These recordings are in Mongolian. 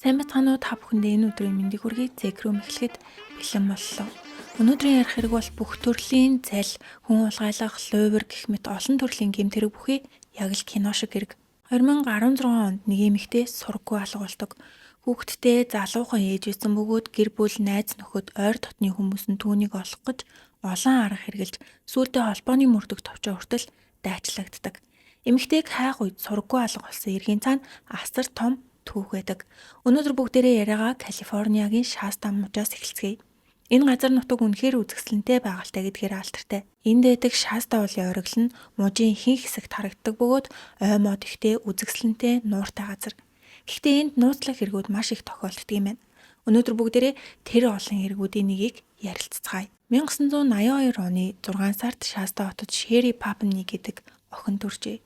Сайн байцгаана уу, та бүхэндээ энэ өдрийн мэндийг хүргэе. Зэкрүм эхлэхэд бэлэн боллоо. Өнөөдрийн ярих хэрэг бол бүх төрлийн зал, хүн уулгайлах, луйвар гэх мэт олон төрлийн гэмт хэрэг бүхий яг л кино шиг хэрэг. 2016 онд нэг эмэгтэй сурггүй алга болдог. Хүүхэдтэй залуухан ээж байсан бөгөөд гэр бүл, найз нөхөд, ойр дотны хүмүүс нь түүнийг олох гэж олон арга хэрэглэж сүүлдээ холбооны мөрдөх товчоо хүртэл дайчлагддаг. Эмэгтэйг хайх үед сурггүй алга болсон эргийн цаана асар том түүх байдаг. Өнөөдөр бүгдээрээ яриагаа Калифорниагийн Шаста мужаас эхэлцгээе. Энэ газар нутаг үнэхээр үзэсгэлэнтэй байгальтай гэдгээр алдартай. Энд байдаг Шаста уулын оргил нь мужийн ихэнх хэсэгт харагддаг бөгөөд ой мод ихтэй, үзэсгэлэнтэй, нууртай газар. Гэхдээ энд нууцлах хэрэгүүд маш их тохиолддог юм байна. Өнөөдөр бүгдээрээ тэр олон хэрэгүүдийн нэгийг ярилцацгаая. 1982 оны 6 сард Шаста хотод Шери Папни гэдэг охин төржээ.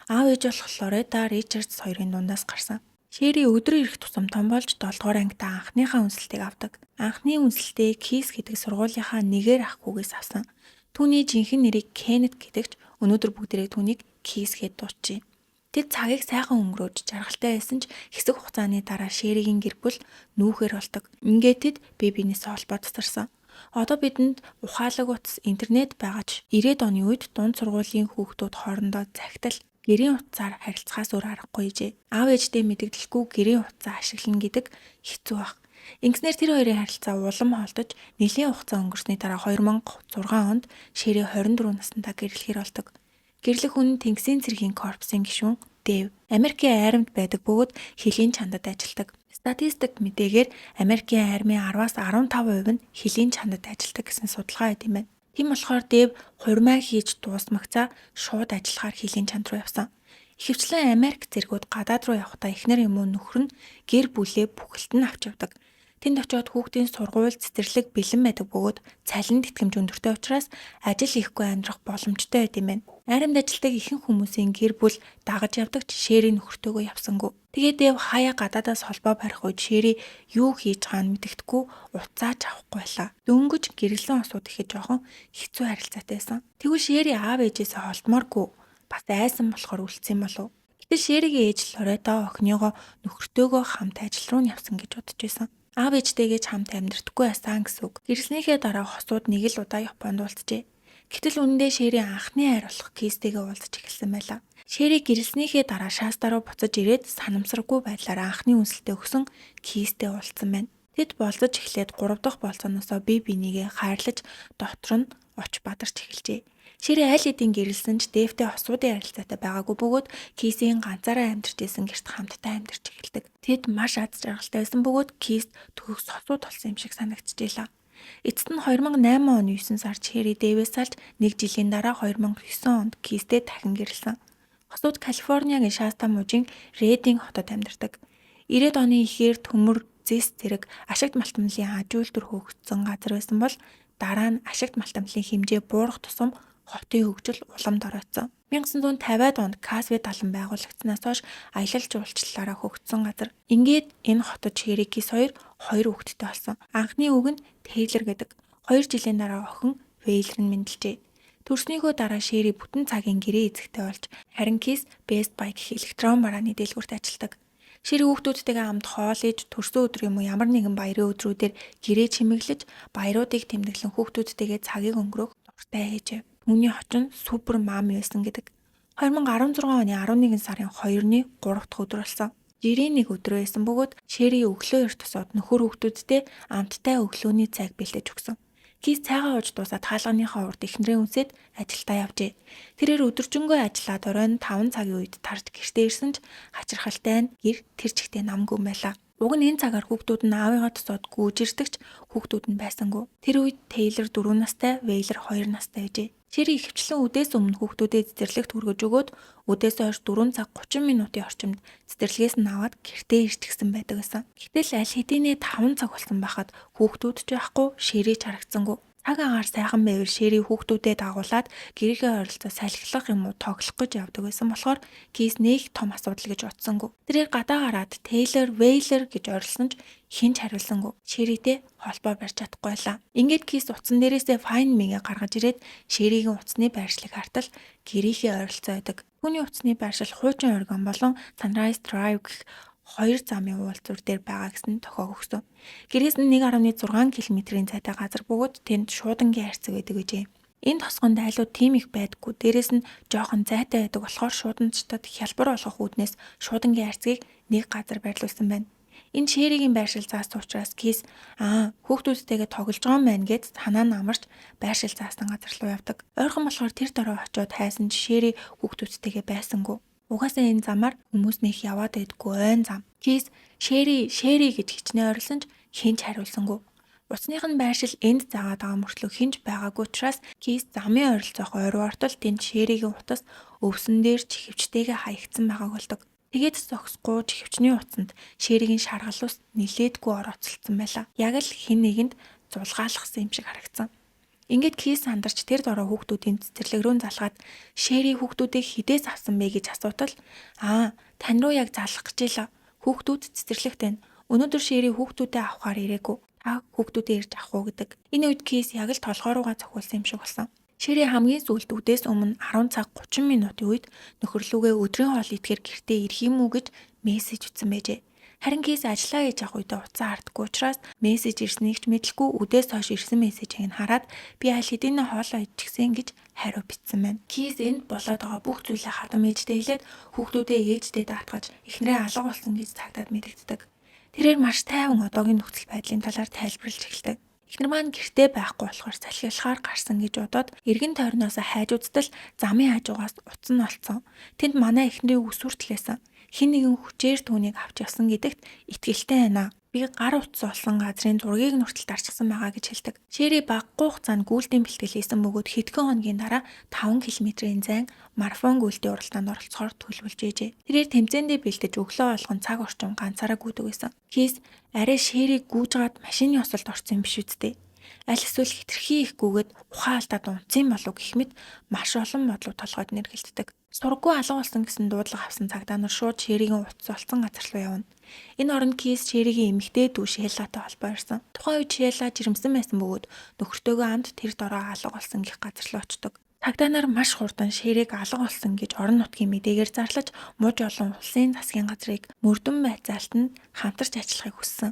Аав ээж болох Лоретта Ричардс хоёрын дундаас гарсан. Шери өдрөө ирэх тусам том болж 7 дугаар ангидаа анхныхаа үнсэлтийг авдаг. Анхны үнсэлтээ Кис гэдэг сургуулийнхаа нэгээр ах хүүгээс авсан. Түүний жинхэнэ нэрийг Кеннет гэдэг ч өнөөдөр бүгдээрээ түүнийг Кис гээд дуудажээ. Тэд цагийг сайхан өнгөрөөж жаргалтай байсан ч хэсэг хугацааны дараа Шеригийн гэр бүл нүүхээр болдог. Ингээд тэд бие биенээсээ холбоо тасарсан. Одоо бидэнд ухаалаг утас, интернет байгаа ч 90-ад оны үед дунд сургуулийн хүүхдүүд хоорондоо захидал, гэрийн утсаар харилцахаас өөр аргагүй ээжээ. Аав ээжтэй мэдэгдэлгүй гэрийн утсаа ашиглана гэдэг хэцүү байх. Ингэснээр тэр хоёрын харилцаа улам холдож, нэлийн хугацаа өнгөрсний дараа 2006 онд Шери 24 наснда гэрлэхээр болдог. Гэрлэх хүн Тэнгисийн цэргийн корпусын гишүүн Дэв. Америкийн армид байдаг бөгөөд хөлийн чандад ажилладаг. Статистик мэдээгээр Америкийн армийн 10-аас 15% нь хөлийн чандад ажилладаг гэсэн судалгаа байт юм байна. Тийм болохоор Дэв хурмаа хийж дуусмагцаа шууд ажиллахаар хөлийн чанд руу явсан. Ихэвчлэн Америк цэргүүд гадаад руу явахдаа эхнэр юм уу нөхөр нь гэр бүлээ бүхэлд нь авч явдаг. Тэнд очиод хүүхдийн сургууль, цэцэрлэг бэлэн байдаг бөгөөд цалин тэтгэмж өндөртэй учраас ажил хийхгүй амьдрах боломжтой байд юм байна. Армид ажилладаг ихэнх хүмүүсийн гэр бүл дагаж явдаг ч Шери нөхөртөөгөө явсангүй. Тэгээд Дэв хаяа гадаадаас холбоо барих үед Шери юу хийж байгааг нь мэдэгдэхгүй, утсаа ч авахгүй байлаа. Дөнгөж гэрлэсэн хосууд ихэд жоохон хэцүү харилцаатай байсан. Тэгвэл Шери аав ээжээсээ холдмооргүй, бас айсан болохоор үлдсэн болов. Гэтэл Шеригийн ээж Лоретто охиныгоо нөхөртөөгөө хамт ажил руу нь явсан гэж бодож байсан. Аав ээжтэйгээ ч хамт амьдрдаггүй байсан гэсэн үг. Гэрлэснийхээ дараа хосууд нэг л удаа Японд уулзжээ. Гэтэл үнэндээ Шери анхны хайр болох Кистэйгээ уулзаж эхэлсэн байлаа. Шери гэрлэснийхээ дараа Шаста руу буцаж ирээд санамсаргүй байдлаар анхны үнсэлтээ өгсөн Кистэй уулзсан байна. Тэд болзож эхлээд 3 дахь болзооноосоо бие бинийгээ хайрлаж дотор нь оч бадарч эхэлжээ. Шери аль хэдийн гэрлэсэн ч Дэвтэй хосуудын харилцаатай байгаагүй бөгөөд Кисийн ганцаараа амьдарч исэн гэрт хамтдаа амьдарч эхэлдэг. Тэд маш аз жаргалтай байсан бөгөөд Кис төгс хосууд болсон юм шиг санагдчихжээ. Эцэст нь 2008 оны 9 сард Шери Дэвээс салж нэг жилийн дараа 2009 онд Кистэй дахин гэрлэсэн. Хосууд Калифорниагийн Шаста мужийн Рединг хотод амьдардаг. 90-ад оны ихээр төмөр, зэс зэрэг ашигт малтамлын аж үйлдвэр хөгжсөн газар байсан бол дараа нь ашигт малтамлын хэмжээ буурах тусам хотын хөгжил уламд оройтсон. 1950-ад онд Касве далан байгуулагдсанаас хойш аялал жуулчлалаараа хөгжсөн газар. Ингээд энэ хотод Шери, Кис хоёр хоёр хүүхэдтэй болсон. Анхны үг нь Тейлор гэдэг. 2 жилийн дараа охин Вейлер нь мэндэлжээ. Төрснийхөө дараа Шери бүтэн цагийн гэрээ эзэгтэй болж, харин Кис Best Buy гэх электрон барааны дэлгүүрт ажилладаг. Шери хүүхдүүдтэйгээ хамт хоол иж, төрсөн өдөр юм уу ямар нэгэн баярын өдрүүдээр гэрээ чимэглэж, баяруудыг тэмдэглэн хүүхдүүдтэйгээ цагийг өнгөрөөх дуртай ээжээ. Түүний очин super mom байсан гэдэг. 2016 оны 11 сарын 2-ны 3 дахь өдөр болсон. Жирийн нэг өдөр байсан бөгөөд Шери өглөө эрт босоод нөхөр хүүхдүүдтэй амттай өглөөний цайг бэлдэж өгсөн. Кис цайгаа ууж дуусаад хаалганыхаа урд эхнэрээ үнсээд ажилдаа явжээ. Тэрээр өдөржингөө ажиллаад оройн 5 цагийн үед тарж гэртээ ирсэн ч хачирхалтай нь гэр тэр чигтээ намгүй байлаа. Уг нь энэ цагаар хүүхдүүд нь аавыгаа тосоод гүйж ирдэг ч хүүхдүүд нь байсангүй. Тэр үед Тейлор 4 настай, Вейлер 2 настай байжээ. Шери ихэвчлэн үдээс өмнө хүүхдүүдэд цэцэрлэгт хүргэж өгөөд үдээс хойш 4 цаг 30 минутын орчимд цэцэрлэгээс нь аваад гэртээ ирчихсэн байдаг гэсэн. Гэтэл аль хэдийнэ 5 цаг болсон байхад хүүхдүүд ч байхгүй, Шери ч харагдсангүй. Цаг агаар сайхан байвал Шери хүүхдүүдэд дагуулад гэрийнхээ ойролцоо салхилах юм уу тоглох гэж явдаг байсан болохоор Кис нэг том асуудал гэж бодсонгүй. Тэрээр гадаа гараад Тейлор, Вейлер гэж орилсон ч хэн ч хариулсангүй. Шеритэй холбоо барьж чадахгүй байлаа. Ингээд Кис утсан дээрээсээ Find Me-гээ гаргаж ирээд Шеригийн утасны байршлыг хартал гэрийнхээ ойролцоо байдаг. Түүний утасны байршил хуучин Орегон болон Sunrise Drive гэх 2 замын уулзвар дээр байгаа гэсэн тохиог өгсөн. Гэрээс нь 1.6 км-ийн зайтай газар бөгөөд тэнд шуудангийн хайрцаг байдаг гэжээ. Энэ тосгонд айлууд тийм их байдаггүй. Дээрээс нь жоохон зайтай байдаг болохоор шууданчдад хялбар болгох үүднээс шуудангийн хайрцгийг нэг газар байрлуулсан байна. Энэ Шэригийн байршил заасан учраас Кейс хүүхдүүдтэйгээ тоглож байгаа юм байна гэд санаа нь амарч байршил заасан газар руу явдаг. Ойрхон болохоор тэр дорой очиод хайсан ч Шэри хүүхдүүдтэйгээ байсангүй. Угаасаа энэ замаар хүмүүс нэх яваад байдаггүй, ойн зам. Кейс "Шэри, Шэри" гэж хичнээн орилсон ч хэн ч хариулсангүй. Утасных нь байршил энд заагаад байгаа мөртлөө хэн ч байгаагүй учраас Кейс замын ойролцоох ой руу ортол тэнд Шэригийн утас өвсөн дээр чихэвчтэйгээ хаягдсан байгааг олдог. Тэгээд зогсохгүй чихэвчний утсанд Шэригийн шаргал ус нилээдгүй орооцолдсон байлаа. Яг л хэн нэгэнд зулгаалгасан юм шиг харагдсан. Ингээд Кейс сандарч тэр дорой хүүхдүүдийн цэцэрлэг рүү залгаад Шэри хүүхдүүдийг хэдээс авсан бэ гэж асуутал тань руу яг залах гэж байлаа. Хүүхдүүд цэцэрлэгт байна. Өнөөдөр Шэри хүүхдүүдээ авахаар ирээгүй. Та хүүхдүүдээ ирж авах уу гэдэг. Энэ үед Кейс яг л толгой руугаа цохиулсан юм шиг болсон. Шэри хамгийн сүүлд үдээс өмнө 10 цаг 30 минутын үед нөхөрлүүгээ өдрийн хоол идэхээр гэртээ ирэх юм уу гэж мессеж бичсэн байжээ. Харин Кейс ажиллаа хийж явах үедээ утсаа хардаггүй учраас мессеж ирснийг ч мэдлгүй үдээс хойш ирсэн мессежийг нь хараад би аль хэдийн хоолоо идчихсэн гэж хариу бичсэн байна. Кейс энд болоод байгаа бүх зүйлээ хадам ээжтэй хэлээд хүүхдүүдээ ээжтэй даатгаж эхнэрээ алга болсон гэж цагдаад мэдэгддэг. Тэрээр маш тайван одоогийн нөхцөл байдлын талаар тайлбарлаж эхэлдэг. Эхнэр маань гэртээ байхгүй болохоор салхилахаар гарсан гэж бодоод эргэн тойрноос хайж үзтэл замын хажуугаас утас нь олцсон. Тэнд манай эхнэрийн үс хүртэл байсан. Хэн нэгэн хүчээр түүнийг авч явсан гэдэгт итгэлтэй байна. Би гар утас олсон газрын зургийг нүртэл дарчихсан байгаа гэж хэлдэг. Шэри багагүй хугацаанд гүйлтийн бэлтгэл хийсэн бөгөөд хэдхэн хоногийн дараа 5 км-ийн зайн марафон гүйлтийн уралдаанд оролцохоор төлөвлөж байжээ. Тэрээр тэмцээндээ бэлдэж өглөө болгон цаг орчим ганцаараа гүйдэг байсан. Кейс арай Шэрийг гүйж гаад машины осолд орсон юм биш үсттэй. Аль эсвэл хэтэрхий их гүгээд ухаан алдаад унтсан юм болов гэх мэт маш олон бодлууд толгойд нэргэлддэг. Сураггүй алга болсон гэсэн дуудлага авсан цагдаа нар шууд Шэригийн утас олцсон газар руу явна. Энэ оронд Кейс Шэригийн эмэгтэй дүү Шеллатай холбоо ирсэн. Тухайн үед Шелла жирэмсэн байсан бөгөөд нөхөртөөгөө хамт тэр дорой алга болсон гэх газар руу очдог. Цагдаа нар маш хурдан Шэрийг алга болсон гэж орон нутгийн мэдээгээр зарлаж муж олон улсын засгийн газрыг мөрдөн байцаалтанд хамтарч ажиллахыг хүссэн.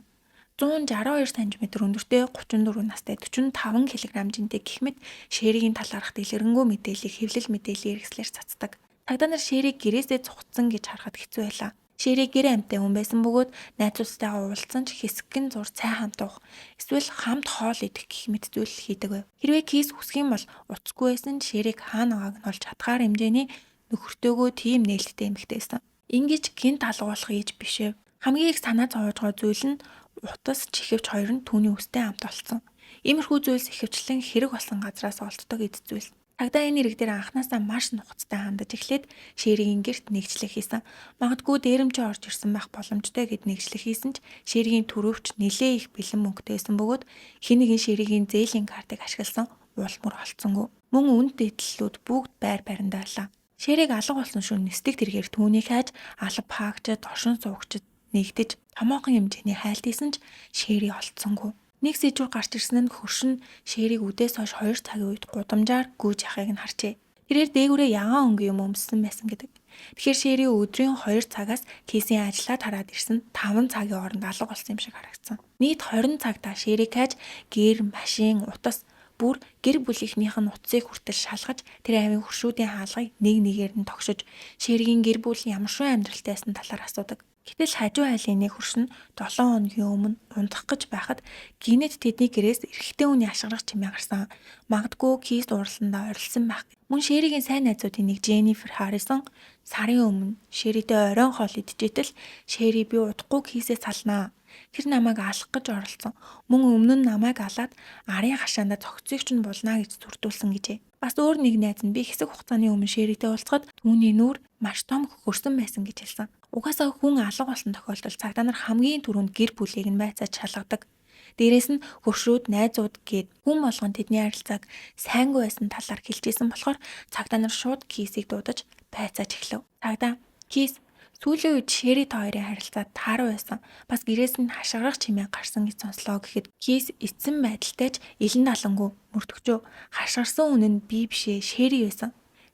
162 см өндөртэй 34 настай 45 кг жинтэй гэх мэт Шэригийн талаарх дэлгэрэнгүй мэдээллийг хэвлэл мэдээллийн хэрэгслээр цацдаг. Цагдаа нар Шэрийг гэрээсээ цугтсан гэж харахад хэцүү байлаа. Шэри гэр амьтай хүн байсан бөгөөд найзуудтайгаа уулзсан ч хэсэгхэн зур цай хамт уух, эсвэл хамт хоол идэх гэх мэт зүйл хийдэг байв. Хэрвээ Кейс хүсэх юм бол утасгүй байсан ч Шэрийг хаана байгааг нь олж чадхаар хэмжээний нөхөртөөгөө тийм нээлттэй эмэгтэй байсан. Ингэж гэнэт алга болох ээж биш ээ. Хамгийн их санаа зовоож байгаа зүйл нь утас, чихэвч хоёр нь түүний үстэй хамт олцсон. Иймэрхүү зүйлс ихэвчлэн хэрэг болсон газраас олддог эд зүйл. Цагдаа энэ хэрэг дээр анхнаасаа маш нухацтай хандаж эхлээд Шэригийн гэрт нэгжлэг хийсэн. Магадгүй дээрэмчээ орж ирсэн байх боломжтой гэд нэгжлэг хийсэн ч Шэригийн түрийвч нэлээ их бэлэн мөнгөтэй байсан бөгөөд хэн нэгэн Шэригийн зээлийн картыг ашигласан улмөр олцсонгүй. Мөн үнд дэтлэлүүд бүгд байр байрандаа байлаа. Шэрийг алга болсон шөнө нисдэг тэргээр түүнийг хайж алба хаагчид, оршин суугчид нэгдэж томоохон хэмжээний хайлт хийсэн ч Шэри олцсонгүй. Нэг сэжүүр гарч ирсэн нь хөрш нь Шэрийг үдээс хойш 2 цагийн үед гудамжаар гүйж явахыг нь харжээ. Тэрээр дээгүүрээ ягаан өнгийн юм өмссөн байсан гэдэг. Тэгэхээр Шэри өдрийн 2 цагаас Кейсийн ажлаа тараад ирсэн 5 цагийн хооронд алга болсон юм шиг харагдсан. Нийт 20 цагтаа Шэрийг хайж гэр, машин, утас бүр гэр бүлийнхнийх нь утсыг хүртэл шалгаж тэр аймгийн хөршүүдийн хаалгыг нэг нэгээр нь тогшиж Шэригийн гэр бүл ямаршуу амьдралтай байсан талаар асуудаг. Гэтэл хажуу айлын нэг хөрш нь 7 хоногийн өмнө унтах гэж байхад гэнэт тэдний гэрээс эрэгтэй хүний хашгирах чимээ гарсан. Магадгүй Кейс уурландаа орилсон байх. Мөн Шэригийн сайн найзуудын нэг Дженнифер Харрисон сарын өмнө Шэритэй оройн хоол идчихэтэл Шэри би удахгүй Кейсээ салнаа. Тэр намайг алах гэж оролдсон. Мөн өмнө нь намайг алаад арын хашаандаа цогцыг ч нь булнаа гэж зүртүүлсэн гэжээ. Бас өөр нэг найз нь би хэсэг хугацааны өмнө Шэритэй уулзахад түүний нүүр маш том хөхөрсөн байсан гэж хэлсэн. Угаасаа хүн алга болсон тохиолдолд цагдаа нар хамгийн түрүүнд гэр бүлийг нь байцааж шалгадаг. Дээрээс нь хөршүүд, найзууд гээд хүн болгон тэдний харилцааг сайнгүй байсан талаар хэлж исэн болохоор цагдаа нар шууд Кейсийг дуудаж байцааж эхлэв. Цагдаа Кейс сүүлийн үед Шэри та хоёрын харилцаа тааруу байсан. Бас гэрээс нь хашгирах чимээ гарсан гэж сонслоо гэхэд Кейс эцсэн байдалтай ч илэн далангүй мөрдөгчөө хашгирсан хүн нь би бишээ Шэри байсан.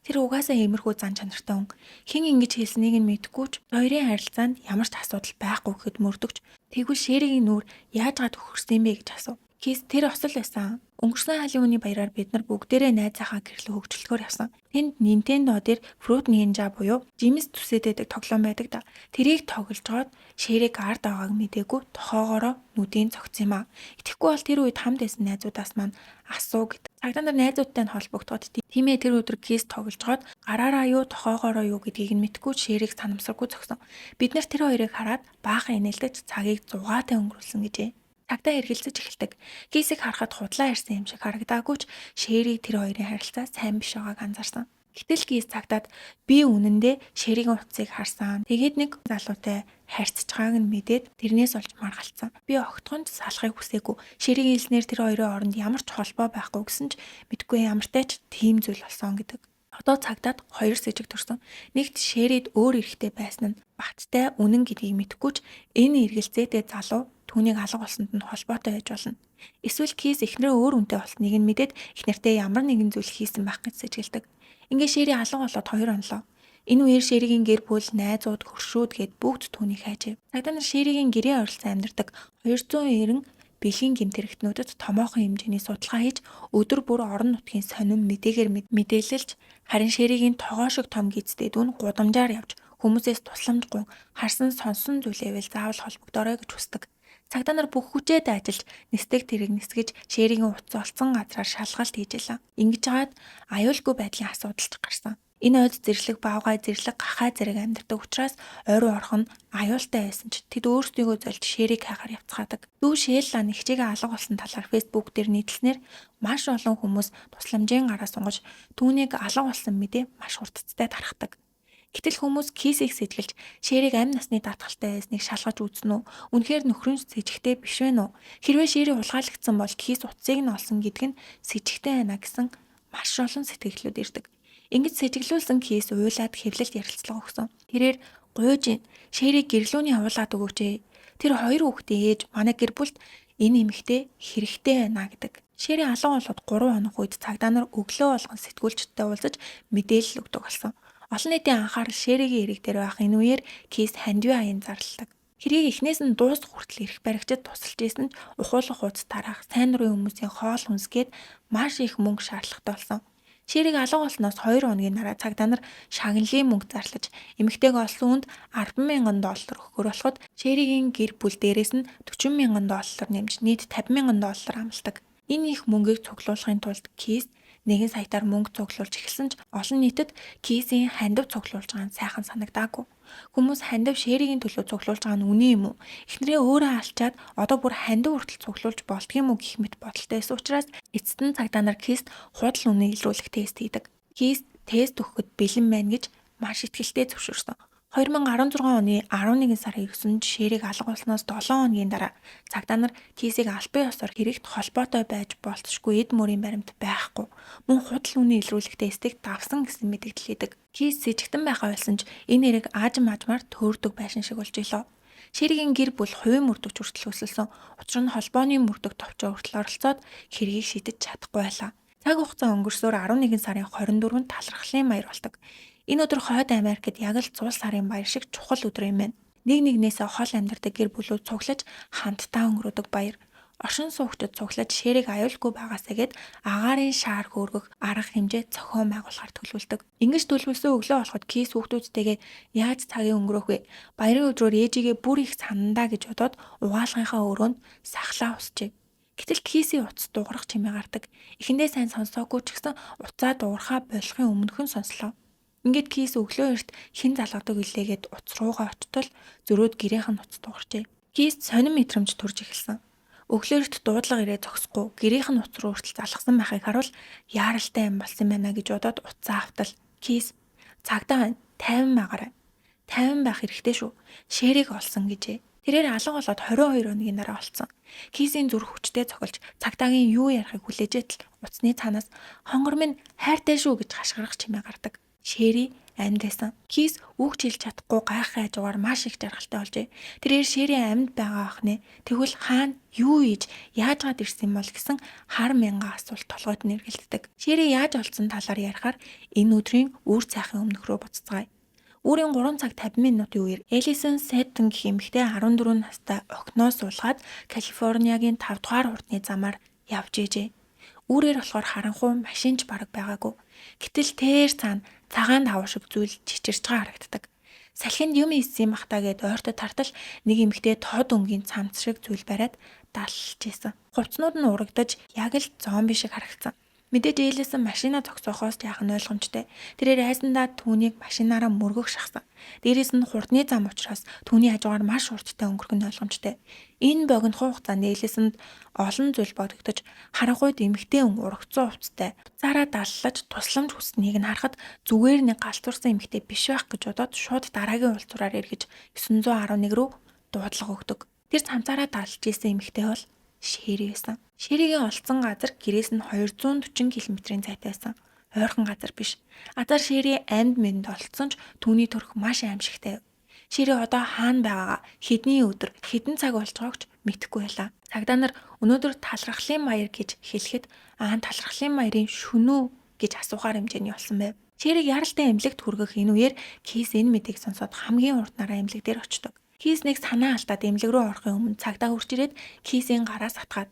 Тэр угаасаа иймэрхүү зан чанартай хүн. Хэн ингэж хэлснийг нь мэдэхгүй ч хоёрын харилцаанд ямар ч асуудал байхгүй гэхэд мөрдөгч. Тэгвэл Шэригийн нүүр яаж гад хөхөрсөн юм бэ гэж асуув. Кис тэр осол байсан. Өнгөрсөн Халлоуины баяраар бид нар бүгдээрээ найзынхаа гэрлөө хөгжүүлэхээр явсан. Тэнд Nintendo дээр Fruit Ninja буюу жимс зүсээд байдаг тоглоом байдаг да. Тэрийг тогложоод Шэрийг ард байгааг мдээгүй тохоогоороо нүдийн цогцсон юм аа. Итгэхгүй бол тэр үед хамт байсан найзуудаас маань асуу гэдэг. Цагдаа нар найзуудтай нь холбогдоход тийм ээ, тэр өдөр Кис тогложоод гараараа юу, тохоогоороо юу гэдгийг нь мэдэхгүй Шэрийг санамсаргүй зогсон. Бид нар тэр хоёрыг хараад баахан инээлдэж цагийг зугаатай өнгөрүүлсэн гэжээ. Цагдаа эргэлзэж эхэлдэг. Кисийг харахад худлаа ярьсан юм шиг харагдаагүй ч Шэрийг тэр хоёрын харилцаа сайн биш байгааг анзаарсан. Гэтэл Кис цагдаад би үнэндээ Шэригийн утсыг харсан. Тэгээд нэг залуутай харьцаж байгааг нь мэдээд тэрнээс олж маргалцсан. Би огтхон ч салахыг хүсээгүй. Шэригийн хэлснээр тэр хоёрын хооронд ямар ч холбоо байхгүй гэсэн ч мэдэхгүй, ямартай ч тийм зүйл болсон гэдэг. Одоо цагдаад хоёр сэжиг төрсөн. Нэгт Шэрид өөр эрэгтэй байсан нь баттай үнэн гэдгийг мэдэхгүй ч энэ эргэлзээтэй залуу түүнийг алга болсонд нь холбоотой байж болно. Эсвэл Кис эхнэрээ өөр хүнтэй болсныг нь мэдээд эхнэртээ ямар нэгэн зүйл хийсэн байх гэж сэжиглэдэг. Ингээ Шэри алга болоод 2 онолоо. Энэ үеэр Шэригийн гэр бүл, найзууд, хөршүүд гээд бүгд түүнийг хайжээ. Цагдаа нар Шэригийн гэрээ ойролцоо амьдардаг 290 бэлгийн гэмт хэрэгтнүүдэд томоохон хэмжээний судалгаа хийж өдөр бүр орон нутгийн сонин мэдээгээр мэдээлэлж, харин Шэригийн тогоо шиг том гизтэй дүү нь гудамжаар явж хүмүүсээс тусламж гуйн харсан сонссон зүйлээвэл заавал холбогдоорой гэж хүсдэг. Цагдаа нар бүх хүчээ дайжилж нисдэг тэрэг нисгэж Шэригийн утас олцсон газраар шалгалт хийж байлаа. Ингэж хагаад аюулгүй байдлын асуудал ч гарсан. Энэ ойд зэрлэг баавгай, зэрлэг гахай зэрэг амьдардаг учраас ойруу орох нь аюултай байсан ч тэд өөрсдийгөө зольж Шэрийг хайхаар явцгаадаг. Дүү Шэлла нэгчээгээ алга болсон талаар Facebook дээр нийтлснээр маш олон хүмүүс тусламжийн гараа сунгаж түүнийг алга болсон мэдээ маш хурдцтай тархдаг. Гэтэл хүмүүс Кисийг сэтгэлж Шэрийг амь насны даатгалтай байсныг шалгаж үзсэн үү? Үнэхээр нөхрөн сэжигтэй биш вэ нүү? Хэрвээ Шэри хулгайлагдсан бол Кис утсыг нь олсон гэдг нь сэжигтэй байна гэсэн маш олон сэтгэлдлүүд ирдэг. Ингэж сэжиглүүлсэн Кис уйлаад хэвлэлд ярилцлага өгсөн. Тэрээр гуйж Шэрийг гэрлүүний явуулаад өгөөч ээ. Тэр хоёр хүүхдийн ээж манай гэр бүлд энэ эмэгтэй хэрэгтэй байна гэдэг. Шэри алга болоод 3 хоног үед цагдаа нар өглөө болгон сэтгүүлчидтэй уулзаж мэдээлэл өгдөг болсон. Олон нийтийн анхаарал Шэригийн хэрэг дээр байх энэ үеэр Кис хандив аян зарладаг. Хэргийг эхнээс нь дуусах хүртэл эрх баригчид тусалж исэн ч ухуулах хуудас тараах, сайн дурын хүмүүсийн хоол хүнс гээд маш их мөнгө шаардлагатай болсон. Шэрийг алга болсноос 2 хоногийн дараа цагдаа нар шагналын мөнгө зарлаж эмэгтэйг олсон хүнд $10,000 өгөхөөр болоход Шэригийн гэр бүл дээрээс нь $40,000 нэмж нийт $50,000 амладаг. Энэ их мөнгийг цуглуулахын тулд Кис нэгэн саятаар мөнгө цуглуулж эхэлсэн ч олон нийтэд Кисийн хандив цуглуулж байгаа нь сайхан санагдаагүй. Хүмүүс хандив Шэригийн төлөө цуглуулж байгаа нь үнэн юм уу? Эхнэрээ өөрөө алчаад одоо бүр хандив хүртэл цуглуулж болдго юм уу гэх мэт бодолтой байсан учраас эцэст нь цагдаа нар Кист худал үнэ илрүүлэх тест хийдэг. Кис тест өгөхөд бэлэн байна гэж маш итгэлтэй зөвшөөрсөн. 2016 оны 11 сарын 9-нд Шэрийг алга болсноос 7 хоногийн дараа цагдаа нар Кисийг албан ёсоор хэрэгт холбоотой байж болзошгүй эд мөрийн баримт байхгүй. Мөн худал үнэ илрүүлэх тестийг давсан гэсэн мэдэгдэл хийдэг. Кис сэжигтэн байхаа болсон ч энэ хэрэг аажим аажмаар төөрдөг байшин шиг болж илөө. Шэригийн гэр бүл хувийн мөрдөгч хүртэл өсөлсөн. Учир нь холбооны мөрдөг товчоо хүртэл оролцоод хэргийг шийдэж чадахгүй байлаа. Цаг хугацаа өнгөрсөөр 11 сарын 24-нд талархлын баяр болдог. Энэ өдөр Хойд Америкт яг л зул сарын баяр шиг чухал өдөр юм байна. Нэг нэгнээсээ хол амьдардаг гэр бүлүүд цуглаж хамтдаа өнгөрөөдөг баяр. Оршин суугчид цуглаж Шэрийг аюулгүй байгаасай гээд агаарын шаар хөөргөх арга хэмжээ зохион байгуулахар төлөвлөдөг. Ингэж төлөвлөсөн өглөө болоход Кис хүүхдүүдтэйгээ яаж цагийг өнгөрөөх вэ? Баярын өдрөөр ээжигээ бүр их санандаа гэж бодоод угаалгынхаа өрөөнд сахлаа усжээ. Гэтэл Кисийн утас дуугарах чимээ гардаг. Эхэндээ сайн сонсоогүй ч гэсэн утсаа дуугархаа болохын өмнөхөн сонслоо. Ингээд Кис өглөө эрт хэн залгадаг билээ гээд утас руугаа очтол зөрөөд гэрийнх нь утас дуугарчээ. Кис сонин мэдрэмж төрж эхэлсэн. Өглөө эрт дуудлага ирээ зогсохгүй гэрийнх нь утас руу хүртэл залгасан байхыг харуул яаралтай юм болсон байна гэж бодоод утсаа автал. Кис цагдаа байна. 50 байгаарай. 50 байх хэрэгтэй шүү. Шэрийг олсон гэжээ. Тэрээр алга болоод 22 хоногийн дараа олцсон. Кисийн зүрх хүчтэй цохилж цагдаагийн юу ярихыг хүлээж байтал утасны цаанаас хонгор минь хайртай шүү гэж хашгирах чимээ гардаг. Шэри амьд байсан. Кис үг ч хэлж чадахгүй гайхахын хажуугаар маш их жаргалтай болжээ. Тэрээр Шери амьд байгаа ах нэ. Тэгвэл хаана юу хийж яаж гад ирсэн юм бол гэсэн хар мянган асуулт толгойд нь эргэлддэг. Шери яаж олдсон талаар ярихаар энэ өдрийн үр цайхын өмнөх рүү буцацгаая. Үүрийн 3 цаг 50 минутын үеэр Элисон Сэттон гэх эмэгтэй 14 настай охиноо суулгаад Калифорниагийн 5 дугаар хурдны замаар явж ээжээ. Үүрээр болохоор харанхуй машин ч бараг байгаагүй. Гэтэл тэр цаана цагаан давуу шиг зүйл чичирч байгаа харагддаг. Салхинд юм ийсэн юм ах та гэд ойртод тартал нэг эмэгтэй тод өнгийн цамц шиг зүйл бариад даллж исэн. Хувцснууд нь урагдаж яг л зомби шиг харагдсан. Мэдээж Элисон машина зогсоохоос яах нь ойлгомжтой. Тэрээр айсандаа түүнийг машинаараа мөргөх шахсан. Дээрээс нь хурдны зам учраас түүний хажуугаар маш хурдтай өнгөрөх нь ойлгомжтой. Энэ богинохон хугацаанд Элисонд олон зүйл бодогдож харанхуйд эмэгтэй хүн урагдсан хувцастай уцаараа даллаж тусламж хүсснийг нь харахад зүгээр нэг галзуурсан эмэгтэй биш байх гэж бодоод шууд дараагийн уулзуураар эргэж 911 рүү дуудлага өгдөг. Тэр цамцаараа даллаж исэн эмэгтэй бол Шери байсан. Шеригийн олдсон газар гэрээс нь 240 км-ийн зайтай байсан. Ойрхон газар биш. Азар Шери амьд мэнд олдсон ч түүний төрх маш аимшигтай. Шери одоо хаана байгаагаа хэдний өдөр хэдэн цаг болж байгааг ч мэдэхгүй байлаа. Цагдаа нар өнөөдөр талархлын баяр гэж хэлэхэд аа талархлын баярын шөнө үү гэж асуухаар хэмжээний болсон байв. Шерийг яралтай эмнэлэгт хүргэх энэ үеэр Кис энэ мэдээг сонсоод хамгийн урднараа эмнэлэг дээр очдог. Кис нэг санаа алдаад эмнэлэг рүү орохын өмнө цагдаа хүрч ирээд Кисийн гараас атгаад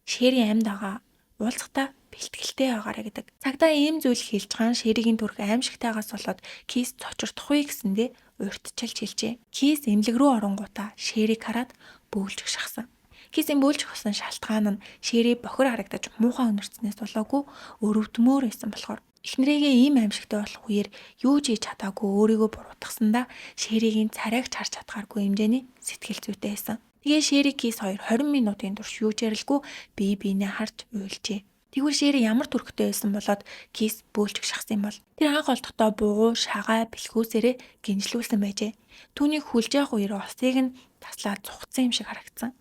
Шери амьд байгаа уулзахдаа бэлтгэлтэй байгаарэ гэдэг. Цагдаа ийм зүйл хэлж хаан Шеригийн төрх аимшигтайгаас болоод Кис цочирдохгүй гэсэндээ урьдчилж хэлжээ. Кис эмнэлэг рүү оронгуудаа Шерийг хараад бөөлжих шахсан. Кисийн бөөлжих болсон шалтгаан нь Шери бохир харагдаж муухай өнөрцнээс болоогүй өрөвдмөр байсан болохоор. Эхнэрээгээ ийм аимшигтай болох үеэр юу ч хийж чадаагүй өөрийгөө буруутгасандаа Шеригийн царайг ч харж чадхааргүй хэмжээний сэтгэл зүйтэй байсан. Тэгээ Шери Кис хоёр 20 минутын турш юу ч ярилгүй бие биенээ харж уйлжээ. Тэгвэл Шери ямар төрхтэй байсан болоод Кис бөөлжих шахсан юм бол? Тэр анх олдохдоо бугуу, шагай, бэлхүүсээрээ гинжлүүлсэн байжээ. Түүнийг хүлж явах үеэр осыг нь таслаад цухацсан юм шиг харагдсан.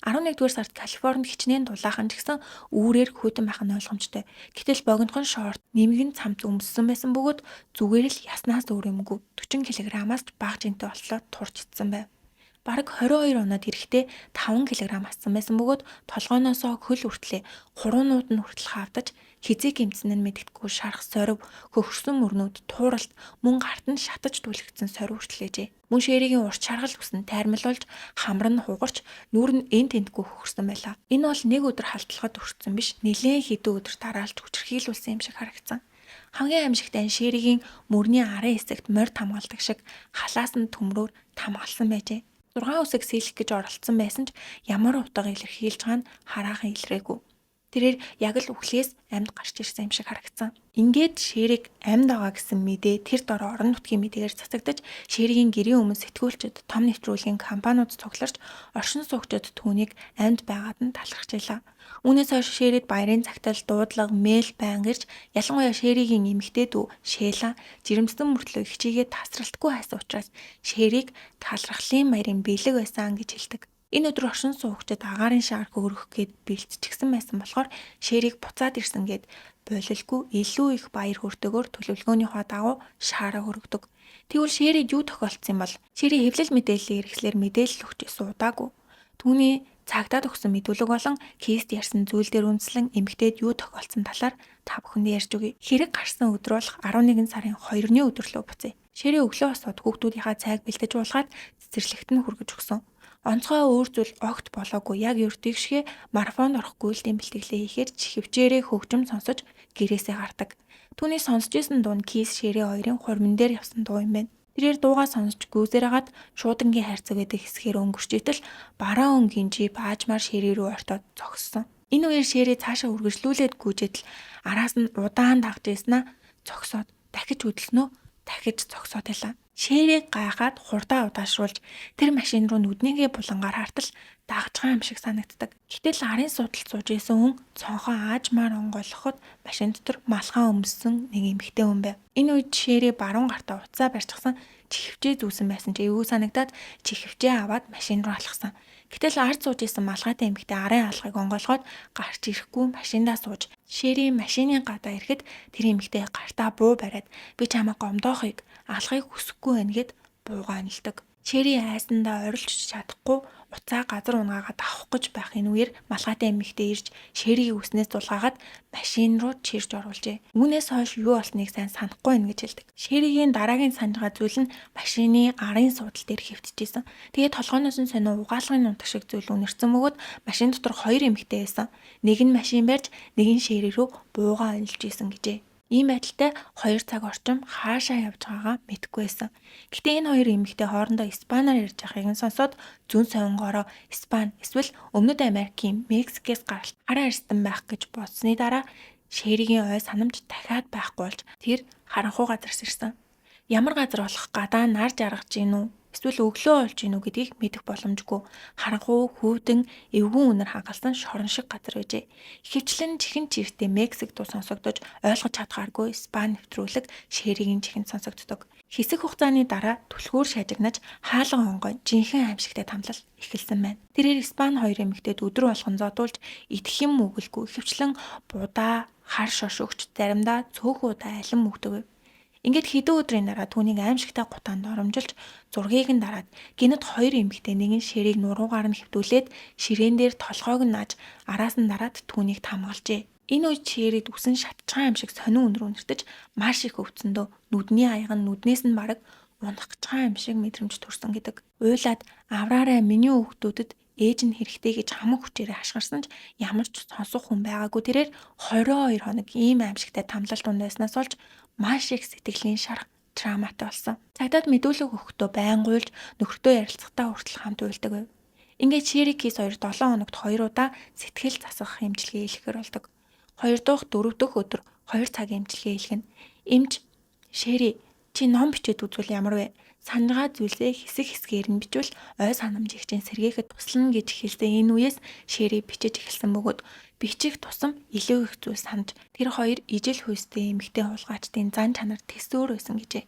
11-р сард Калифорнид хичнээн дулаахан ч гэсэн үүрээр хүйтэн байх нь ойлгомжтой. Гэтэл богинохон шорт, нэмгэн цамц өмссөн байсан бөгөөд зүгээр л яснаас өөр юмгүй 40 кг-аас ч бага жинтэй болтлоо турж ицсэн байв. Бараг 22 оноод ирэхдээ 5 кг ассан байсан бөгөөд толгойноосоо хөл хүртлээ хуруунууд нь хүртэл хаавдаж хэзээ гэмтсэн нь мэдэгдэхгүй шарх сорив, хөхөрсөн мөрнүүд, тууралт мөн гарт нь шатаж түлхэгдсэн сорив хүртлээжээ. Мөн Шеригийн урт шаргал үсэн тайрмалуулж хамар нь хугарч нүүр нь эн тентгүй хөхөрсөн байлаа. Энэ бол нэг өдөр халдлагад өртсөн биш, нэлээн хэдэн өдөр дараалж хүчирхийлүүлсэн юм шиг харагдсан. Хамгийн аимшигтай нь Шеригийн мөрний арын хэсэгт морь тамгалдаг шиг халаас нь төмрөөр тамгалсан байжээ. 6 үсэг сэлэх гэж оролдсон байсан ч ямар утга илэрхийлж байгаа нь хараахан илрээгүй. Тэрээр яг л үхлээс амьд гарч ирсэн юм шиг харагдсан. Ингээд Шериг амьд байгаа гэсэн мэдээ тэр дор орон нутгийн мэдээгээр цацагдаж Шеригийн гэрийн өмнө сэтгүүлчид, том нэвтрүүлгийн компаниуд цугларч оршин суугчид түүнийг амьд байгаад нь талархаж байлаа. Үүнээс хойш Шерид баярын цагтал, дуудлага, мэйл байнга ирж ялангуяа Шеригийн эмэгтэй дүү Шела жирэмсэн мөртлөө эгчийгээ тасралтгүй хайсан учраас Шериг талархлын баярын бэлэг байсан гэж хэлдэг. Энэ өдөр оршин суугчид агаарын шаар хөөрөх гээд бэлтчихсэн байсан болохоор Шериг буцаад ирсэн гээд болилгүй илүү их баяр хөөртэйгээр төлөвлөгөөнийхөө дагуу шаараа хөргөдөг. Тэгвэл Шерид юу тохиолдсон юм бол? Шери хэвлэл мэдээллийн хэрэгслээр мэдээлэл өгч суудаагүй. Түүний цагдаад өгсөн мэдүүлэг болон Кист ярьсан зүйл дээр үндэслэн эмэгтэйд юу тохиолдсон талаар та бүхэндээ ярьж өгье. Хэрэг гарсан өдөр болох 11 сарын 2-ны өдөр лөө буцъя. Шери өглөө босоод хүүхдүүдийнхаа цайг бэлдэж буулгаад цэцэрлэгт нь хүргэж өгсөн. Онцгой өөр зүйл огт болоогүй яг ердийг шигэ марафонд орох гүйлтийн бэлтгэлээ хийхээр чихвчээрээ хөгжим сонсож гэрээсээ гардаг. Түүний сонсож исэн дуу нь Кис Шери хоёрын хурман дээр явсан дуу юм байна. Тэрээр дуугаа сонсож гүйсээр хагаад шуудангийн хайрцаг байдаг хэсгээр өнгөрч итэл бараан өнгийн жип аажмаар Шери рүү ортоод зогссон. Энэ үеэр Шери цаашаа үргэлжлүүлээд гүйжэдэл араас нь удаан дагж ийснаа зогсоод дахиж хөдөлснөө дахиж зогсоод байлаа. Шерийг гайхаад хурдаа удаашруулж тэр машин руу нүднийгээ булангаар хартал дагж байгаа юм шиг санагддаг. Гэтэл арын суудалд сууж исэн хүн цонхоо аажмаар онгойлгоход машин дотор малгай өмссөн нэг эмэгтэй хүн байв. Энэ үед Шери баруун гартаа утсаа барьчихсан чихвчээ зүүсэн байсан ч эвгүй санагдаад чихвчээ аваад машин руу алхсан. Гэтэл ард сууж исэн малгайтай эмэгтэй арын алгыг онгойлгоод гарч ирэхгүй машиндаа сууж Шери машины гадаа ирэхэд тэр эмэгтэй гартаа буу бариад би чамайг гомдоохыг алгыг хүсэхгүй байна гэд буугаа онилдог. Шери айсандаа орилж чадахгүй утсаа газар унгаагаад авах гэж байх энэ үеэр малгайтай эмэгтэй ирж Шеригийн үснээс зулгаагаад машин руу чирж оруулжээ. Үүнээс хойш юу болсныг сайн санахгүй байна гэж хэлдэг. Шеригийн дараагийн санаж байгаа зүйл нь машины арын суудал дээр хэвтчихсэн. Тэгээд толгойноос нь сонио угаалгын нунтаг шиг зүйл үнэрсэн бөгөөд машин дотор хоёр эмэгтэй байсан. Нэг нь машин барьж, нэг нь Шери рүү буугаа онилж исэн гэжээ. Ийм байдалтай 2 цаг орчим хаашаа явж байгаагаа мэдэхгүй байсан. Гэхдээ энэ хоёр эмэгтэй хоорондоо испанаар ярьж байгааг нь сонсоод зүүн сонгоороо Испани эсвэл Өмнөд Америкийн Мексикээс гаралт хар арьстан байх гэж бодсны дараа Шеригийн ой санамж дахиад байхгүй болж тэр харанхуй газар сэрсэн. Ямар газар болох гадаа нар жаргаж гин үү? Эсвэл өглөө болж гин үү гэдгийг мэдэх боломжгүй. Харанхуй, хөвдөн, эвгүн үнэр хагалсан шорон шиг газар байжээ. Ихэвчлэн чихэн чиртээ Мексик дуу сонсогдож ойлгож чадхааргүй Испани нэвтрүүлэг Шеригийн чихэнд сонсогддог. Хэсэг хугацааны дараа түлхүүр шажигнаж хаалган онгой жинхэнэ аимшигтай тамлал эхэлсэн байна. Тэрээр Испани хоёр эмэгтэйд өдөр болгон зодуулж идэх юм үгэлгүй ихэвчлэн будаа, хар шош өгч заримдаа цөөхөн удаа алин мөгдөг байв. Ингээд хэдэн өдрийн дараа түүнийг аимшигтай гутаанд оромжилж зургийг нь дараад гинэт хоёр эмэгтэй нэг нь ширээг нуруугаар нь хэвтүүлээд ширээн дээр толгойг нь нааж араас нь дараад түүнийг тамгалжээ. Энэ үед ширээд үсэн шатчихсан юм шиг сонин үнэр үнэртэж маш их өвцөндөө нүдний аяга нь нүднээс нь бараг унах гэж байгаа юм шиг мэдрэмж төрсөн гэдэг. Уйлаад авраарай миний хүүхдүүдэд ээж нь хэрэгтэй гэж хамаг хүчээрээ хашгирсан ч ямар ч сонсох хүн байгаагүй. Тэрээр 22 хоног ийм аимшигтай тамлал дунд байснаас болж маш их сэтгэлийн шарх травматай болсон. Цагдаад мэдүүлэг өгөхдөө байн гуйлж нөхөртөө ярилцахдаа хүртэл хамт уйлдаг байв. Ингээд Шери Кис 2 7 хоногт 2 удаа сэтгэл засах эмчилгээ хийлгэхээр болдог. 2 дахь 4 дахь өдөр 2 цаг эмчилгээ хийлгэнэ. Эмч Шери чи ном бичээд үзвэл ямар вэ? Санджгаа зүйлсээ хэсэг хэсгээр нь бичвэл ой санамжийг чинь сэргээхэд туслана гэж хэлсэн. Энэ үеэс Шери бичиж эхэлсэн бөгөөд бичих тусам илүү их зүйл санаж тэр хоёр ижил хүйстэй эмэгтэй хулгайчдын зан чанар төсөөр байсан гэжээ.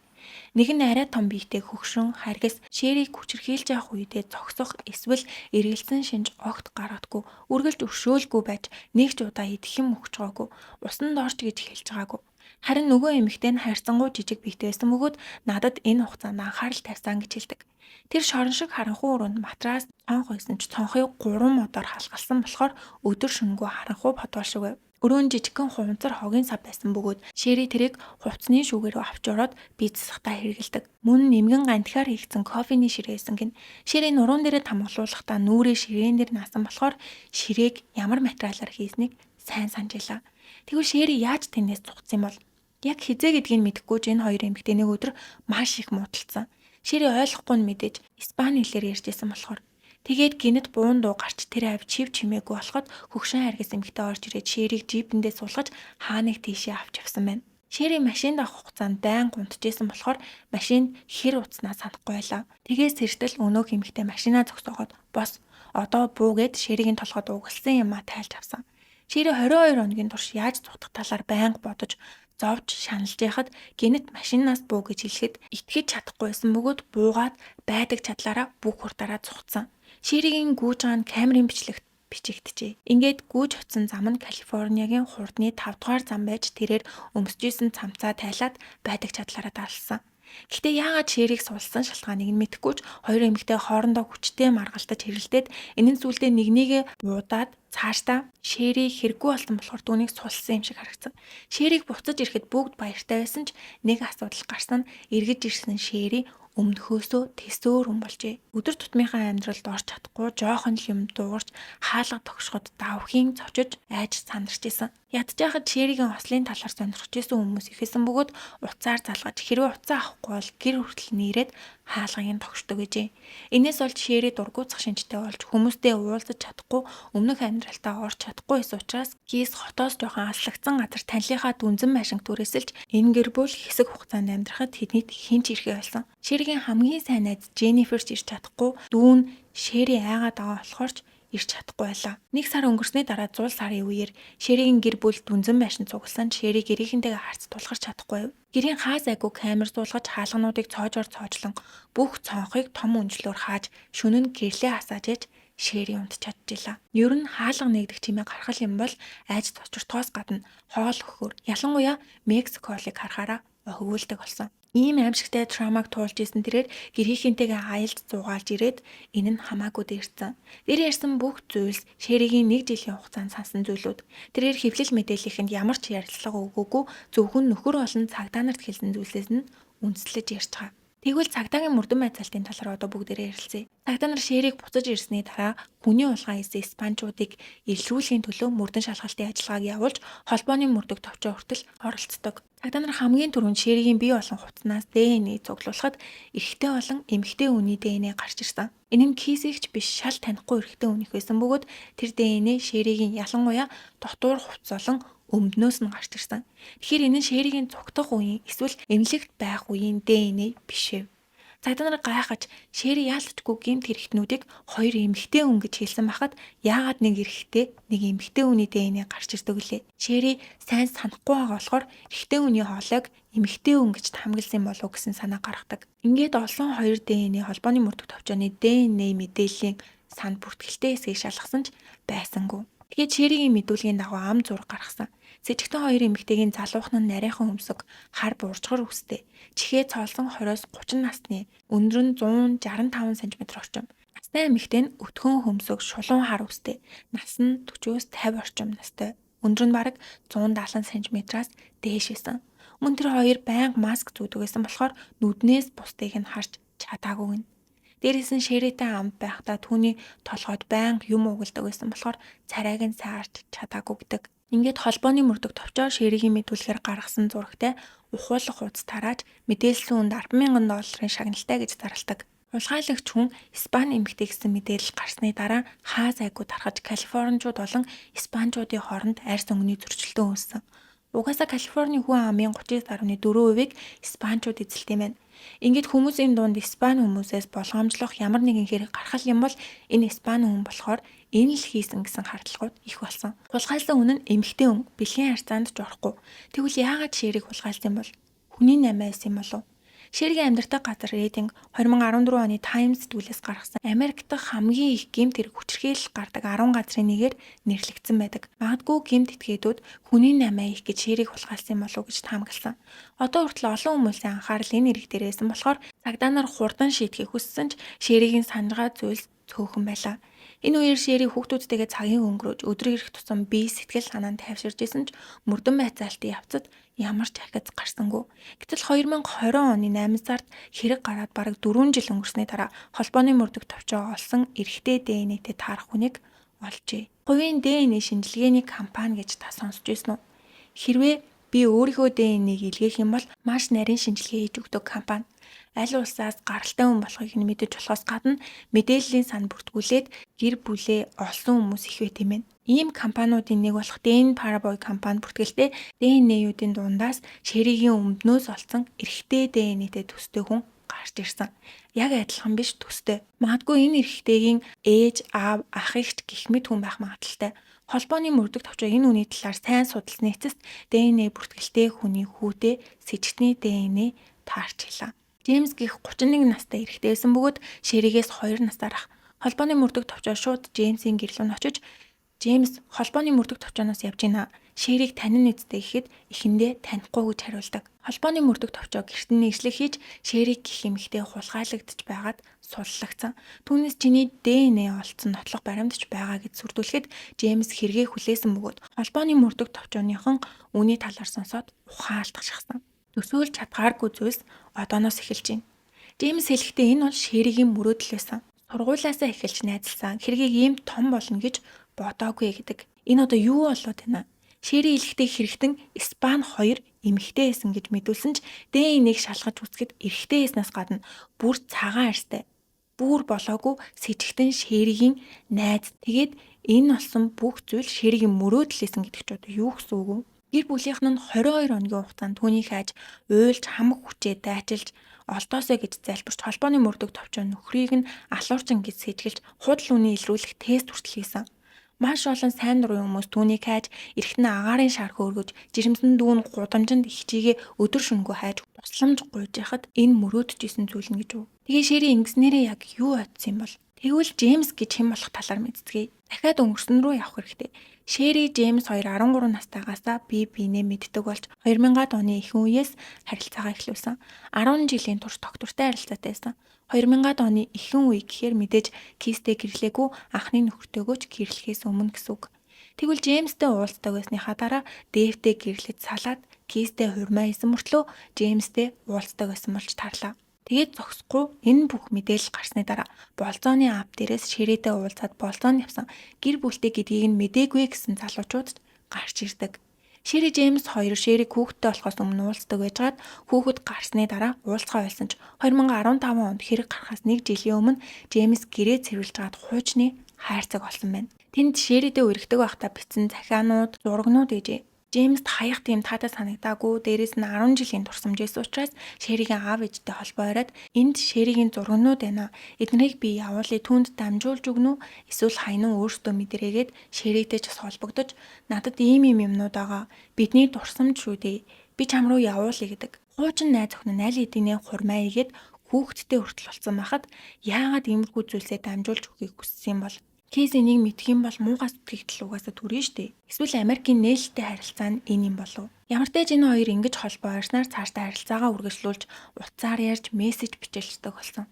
Нэг нь арай том биетэй хөгшин харгас Шерийг хүчирхийлж явах үедээ зогсох эсвэл эргэлзэн шинж огт гаргадаггүй, үргэлж өршөөлгүй байж нэг ч удаа идэх юм өгч байгаагүй, усанд орч гэж хэлж байгаагүй. Харин нөгөө эмэгтэй нь хайрцангуй жижиг биетэй байсан бөгөөд надад энэ хугацаанд анхаарал тавьсан гэж хэлдэг. Тэр шорон шиг харанхуй өрөөнд матрас цонх байсан ч цонхыг 3 модоор халгалсан болохоор өдөр шөнөгүй харанхуй подвол шиг байв. Өрөөнд жижигхэн хуванцар хогийн сав байсан бөгөөд Шери тэрийг хувцсны шүүгээр авч ороод бие засахдаа хэрэглэдэг. Мөн нэмгэн гантихаар хийгдсэн кофений ширээ байсан гин. Шери нуруунд дээрээ тамгалуулахдаа нүүрээ ширээн дээр наасан болохоор ширээг ямар материалаар хийснийг сайн санаж байлаа. Тэгвэл Шери яаж тэндээс зугтсан юм бол? Яг хизээ гэдгийг мэдэхгүй ч энэ хоёр эмэгтэй нэг өдөр маш их муудалцсан. Шери ойлгохгүй нь мэдээж испани хэлээр ярьж исэн болохоор. Тэгээд гинэт буун дуу гарч тэр ав чив чимээгүй болоход хөгшин харгас эмэгтэй орж ирээд Шерийг джипэндээ суулгаж хааныг тийшээ авч явсан байна. Шери машинд авах хугацаанд байн гунтжсэн болохоор машинд хэр утснаа санахгүй байлаа. Тэгээс сэртэл өнөөх эмэгтэй машинаа зогсоогоод бос одоо буугээд Шеригийн толгойд угалсан юмаа тайлж авсан. Шери 22 хоногийн турш яаж зугтах талаар байнга бодож зовж шаналж яхад гинэт машинаас буу гэж хэлэхэд итгэж чадахгүй байсан бөгөөд буугаад байдаг чадлаараа бүх хурдаараа зугтсан. Ширигийн гүйж байгаа нь камерын бичлэгт бичигджээ. Ингээд гүйж очсон зам нь Калифорниагийн хурдны 5 дугаар зам байж тэрээр өмсөж исэн цамцаа тайлаад байдаг чадлаараа далсан. Гэхдээ яагаад Шерийг сулсан шалтгааныг нь мэдэхгүй ч хоёр эмэгтэй хоорондоо хүчтэй маргалдаж хэрэлдээд энэ нь сүүлдээ нэгнийгээ буудаад цаашдаа Шери хэрэггүй болсон болохоор түүнийг сулсан юм шиг харагдсан. Шерийг буцаж ирэхэд бүгд баяртай байсан ч нэг асуудал гарсан нь эргэж ирсэн Шери өмнөхөөсөө тэсөөр хүн болжээ. Өдөр тутмынхаа амьдралд орч чадахгүй жоохон л юм дуугарч хаалга тогшоход давхийн цочиж айж сандарч исэн. Ядж байхад Шеригийн ослын талаар сонирхож исэн хүмүүс ихэсэн бөгөөд утсаар залгаж хэрвээ утсаа авахгүй бол гэр хүртэл нэрээд хаалгыг нь тогшдог гэжээ. Энээс болж Шери дургуутсах шинжтэй болж хүмүүстэй уулзаж чадахгүй өмнөх амьдралтаа орч чадахгүй байсан учраас Кис хотоос жоохон алслагдсан газар танилынхаа дүнзэн байшинг түрээсэлж энэ гэр бүл хэсэг хугацаанд амьдрахад тэднийд хэн ч ирэхээ болсон. Шеригийн хамгийн сайн найз Дженнифер ч ирж чадахгүй дүү нь Шери айгаад байгаа болохоор ч ирж чадахгүй байлаа. Нэг сар өнгөрсний дараа зул сарын үеэр Шеригийн гэр бүл дүнзэн байшин цугласан ч Шери гэрийнхэнтэйгээ харц тулгарч чадахгүй байв. Гэрийн хаа зайгүй камер суулгаж хаалгануудыг цоожоор цоочлон бүх цонхыг том үнжлөөр хааж шөнө нь гэрлээ асааж ээж Шэри унтж чадчихлаа. Ер нь хаалга нээгдэх чимээ гарах юм бол айж цочирдохоос гадна хоол өгөхөөр, ялангуяа Мексик хоолыг харахаараа хөвөөлдөг болсон. Ийм аимшигтай trauma г туулж исэн тэрээр гэрийнхэнтэйгээ аялд зугаалж ирээд энэ нь хамаагүй дээрцэн. Тэр ярьсан бүх зүйлс Шэригийн нэг жилийн хугацаанд сансан зүйлүүд. Тэрээр хэвлэл мэдээллийнхэнд ямар ч ярилцлага өгөөгүй, зөвхөн нөхөр болон цагдаа нарт хэлсэн зүйлсээс нь үндэслэж ярьж байгаа. Тэгвэл цагдаагийн мөрдөн байцаалтын талаар одоо бүгдээрээ ярилцъя. Цагдаа нар Шэрийг буцаж ирсний дараа хүний хулгай хийсэн испанчуудыг илрүүлэхийн төлөө мөрдөн шалгалтын ажиллагааг явуулж, холбооны мөрдөх товчоо хүртэл оролцдог. Цагдаа нар хамгийн түрүүнд Шэригийн бие болон хувцаснаас ДНХ цуглуулахад эрэгтэй болон эмэгтэй хүний ДНХ гарч ирсэн. Энэ нь Кейсигч биш, шал танихгүй эрэгтэй хүнийх байсан бөгөөд тэр ДНХ Шэригийн ялангуяа дотуур хувцас болон өмднөөс нь гарч ирсэн. Тэгэхээр энэ нь Шэригийн цугтах үеийн эсвэл эмнэлэгт байх үеийн ДНХ биш ээ. Цагдаа нар гайхаж, Шэри яалтчгүй гэмт хэрэгтнүүдийг хоёр эмэгтэй хүн гэж хэлсэн байхад яагаад нэг эрэгтэй, нэг эмэгтэй хүний ДНХ гарч ирдэг вүлээ? Шэри сайн санахгүй байгаа болохоор эрэгтэй хүний хоолойг эмэгтэй хүн гэж таамагласан юм болов уу гэсэн санаа гаргадаг. Ингээд олсон хоёр ДНХ холбооны мөрдөх товчооны ДНХ мэдээллийн санд бүртгэлтэй эсэхийг шалгасан ч байсангүй. Тэгээд Шэригийн мэдүүлгийн дагуу ам зураг гаргасан. Сэжигтэн хоёр эмэгтэйгийн залуухан нь нарийхан хөмсөг, хар бууржгар үстэй. Чихээ цоолсон 20-оос 30 насны, өндөр нь 165 см орчим. Настай эмэгтэй нь өтгөн хөмсөг, шулуун хар үстэй. Нас нь 40-оос 50 орчим настай. Өндөр нь бараг 170 см-аас дээш байсан. Мөн тэр хоёр байнга маск зүүдэг байсан болохоор нүднээс бусдыг нь харж чадаагүй гэнэ. Дээрээс нь Шэритэй амт байхдаа түүний толгойд байнга юм угалдаг байсан болохоор царайг нь сайн харж чадаагүй гэдэг. Ингээд холбооны мөрдөх товчоо Шэригийн мэдүүлгээр гаргасан зурагтай ухуулах хуудас тарааж, мэдээлсэн хүнд 10,000 долларын шагналтай гэж зарладаг. Хулгайлагч хүн Испани эмэгтэй гэсэн мэдээлэл гарсны дараа хаа зайгүй тархаж, Калифорничууд болон испанчуудын хооронд арьс өнгөний зөрчилдөөн үүссэн. Угаасаа Калифорни хүн амын 39.4%-ийг испанчууд эзэлдэг юм байна. Ингээд хүмүүсийн дунд испани хүмүүсээс болгоомжлох ямар нэгэн хэрэг гарах юм бол энэ испани хүн болохоор энэ л хийсэн гэсэн хардлагууд их болсон. Хулгайлсан хүн нь эмэгтэй хүн, бэлгийн харьцаанд ч орохгүй. Тэгвэл яагаад Шэрийг хулгайлсан юм бол? Хүний амиа байсан юм болов уу? Шэригийн амьдардаг газар Рединг 2014 оны Times сэтгүүлээс гаргасан Америк дахь хамгийн их гэмт хэрэг хүчирхийлэл гардаг 10 газрын нэгээр нэрлэгдсэн байдаг. Магадгүй гэмт этгээдүүд хүний амиа их гэж Шэрийг хулгайлсан юм болов уу гэж таамагласан. Одоо хүртэл олон хүмүүсийн анхаарал энэ хэрэг дээр байсан болохоор цагдаа нар хурдан шийдэхийг хүссэн ч Шэригийн санаж байгаа зүйлс цөөхөн байлаа. Энэ үеэр Шэри хүүхдүүдтэйгээ цагийн өнгөрөөж, өдөр ирэх тусам бие сэтгэл санаа нь тайвширж исэн ч мөрдөн байцаалтын явцад ямар ч ахиц гарсангүй. Гэтэл 2020 оны 8 сард хэрэг гараад бараг 4 жил өнгөрсний дараа холбооны мөрдөх товчоо олсон эрэгтэй ДНХ-тэй таарах хүнийг олжээ. Хувийн ДНХ шинжилгээний компани гэж та сонсч байсан уу? Хэрвээ би өөрийнхөө ДНХ-г илгээх юм бол маш нарийн шинжилгээ хийж өгдөг компани. Аль улсаас гаралтай хүн болохыг нь мэдэж болохоос гадна мэдээллийн сан бүртгүүлээд гэр бүлээ олсон хүмүүс их байт юм байна. Ийм компаниудын нэг болох DNA Paraboy компани бүртгэлтэй DNA-үүдийн дундаас Шэригийн өмднөөс олсон эрэгтэй DNA-тэй төстэй хүн гарч ирсэн. Яг адилхан биш, төстэй. Магадгүй энэ эрэгтэйгийн ээж, аав, ах эгч гэх мэт хүн байх магадлалтай. Холбооны мөрдөх товчоо энэ хүний талаар сайн судалсны эцэст DNA бүртгэлтэй хүний хүүтэй сэжигтний DNA таарч байлаа. Джеймс гэх 31 настай эрэгтэй байсан бөгөөд Шэригээс 2 насаар ах. Холбооны мөрдөх товчоо шууд Джеймсийн гэр лүү нь очиж, "Джеймс, холбооны мөрдөх товчооноос явж байна. Шэрийг танин үсттэй" гэхэд эхэндээ танихгүй гэж хариулдаг. Холбооны мөрдөх товчоо гэрт нь нийслэг хийж, Шэрийг гэх эмэгтэй хулгайлагдаж байгаад суллагдсан. Түүнээс чиний ДНХ олдсон нотлох баримт ч байгаа гэж сүрдүүлэхэд Джеймс хэрэгээ хүлээсэн бөгөөд холбооны мөрдөх товчооныхон үүний талаар сонсоод ухаан алдах шахсан. Төсөөлж чадгааргүй зүйлс одооноос эхэлж байна. Джеймс хэлэхдээ энэ бол Шэригийн мөрөөдөл байсан. Сургуулиасаа эхэлж найзалсан. Хэргийг ийм том болно гэж бодоогүй гэдэг. Энэ одоо юу болоод байна? Шэри хэлэхдээ хэрэгтэн Испани хоёр эмэгтэй байсан гэж мэдүүлсэн ч ДНХ-г шалгаж үзэхэд эрэгтэй байснаас гадна бүр цагаан арьстай. Бүр болоогүй сэжигтэн Шэригийн найз. Тэгээд энэ болсон бүх зүйл Шэригийн мөрөөдөл байсан гэдэг ч одоо юу гэсэн үг вэ? Гэр бүлийнх нь 22 хоногийн хугацаанд түүнийг хайж, уйлж, хамаг хүчээ дайчилж, олдоосой гэж залбирч, холбооны мөрдөх товчоо нөхрийг нь алуурчин гэж сэжиглэж, худал үнийн илрүүлэх тест хүртэл хийсэн. Маш олон сайн дурын хүмүүс түүнийг хайж, эргэтэн агаарын шар хөөргөж, жирэмсэн дүү нь гудамжинд эгчийгээ өдөр шөнөгүй хайж, тусламж гуйж яхад энэ мөрөөдөж исэн зүйл нь гэж үү. Тэгээ Шэри ингэснээрээ яг юу бодсон юм бол? Тэгвэл Джеймс гэж хэн болох талаар мэдцгээе. Дахиад өнгөрсөн рүү явах хэрэгтэй. Шери, Джеймс хоёр 13 настайгаасаа бие биенээ мэддэг болж 2000-ад оны ихэнх үеэс харилцаагаа эхлүүлсэн. 10 жилийн турш тогтвортой харилцаатай байсан. 2000-ад оны ихэнх үе гэхээр мэдээж Кистэй гэрлээгүй, анхны нөхөртэйгөө ч гэрлэхээс өмнө гэсэн үг. Тэгвэл Джеймстэй уулздаг байсныхаа дараа Дэвтэй гэрлэж салаад Кистэй хурмаа хийсэн мөртлөө Джеймстэй уулздаг байсан болж таарлаа. Тэгээд зогсохгүй, энэ бүх мэдээлэл гарсны дараа болзооны app дээрээс Шеритэй уулзаад болзоонд явсан, гэр бүлтэй гэдгийг нь мдээгүй гэсэн залуучууд ч гарч ирдэг. Шери, Джеймс хоёр Шериг хүүхэдтэй болохоос өмнө уулздаг байжгаад хүүхэд гарсны дараа уулзахаа больсон ч 2015 онд хэрэг гарахаас нэг жилийн өмнө Джеймс гэрээ цэвэрлэж байгаад хуучны хайрцаг олсон байна. Тэнд Шеритэй үерхдэг байхдаа бичсэн захианууд, зурагнууд ээжээ. Джеймст хаях тийм таатай санагдаагүй. Дээрээс нь 10 жилийн турсамж байсан учраас Шеригийн аав ээжтэй холбоо бариад, энд Шеригийн зурагнууд байна. Эднэрийг би явуулъя, түүнд дамжуулж өгнө үү? Эсвэл хаян өөртөө мэдэрээгээд Шеритэй ч бас холбогдож, надад ийм ийм юмнууд байгаа. Бидний дурсамж шүү дээ. Би чам руу явуулъя гэдэг. Хуучин найз охин нь аль хэдийнэ хурмаа игээд хүүхэдтэй хүртэл болсон байхад яагаад иймэрхүү зүйлсээ дамжуулж өгөхийг хүссэн юм бол? Кейс энийг мэдэх юм бол муухай сэтгэгдэл угаасаа төрнө штэ. Эсвэл Америкийн нээлттэй харилцаа нь энэ юм болов? Ямар ч тач энэ хоёр ингэж холбоо барьснаар цаашдаа харилцаагаа үргэлжлүүлж, утсаар ярьж, мессеж бичээлждэг болсон.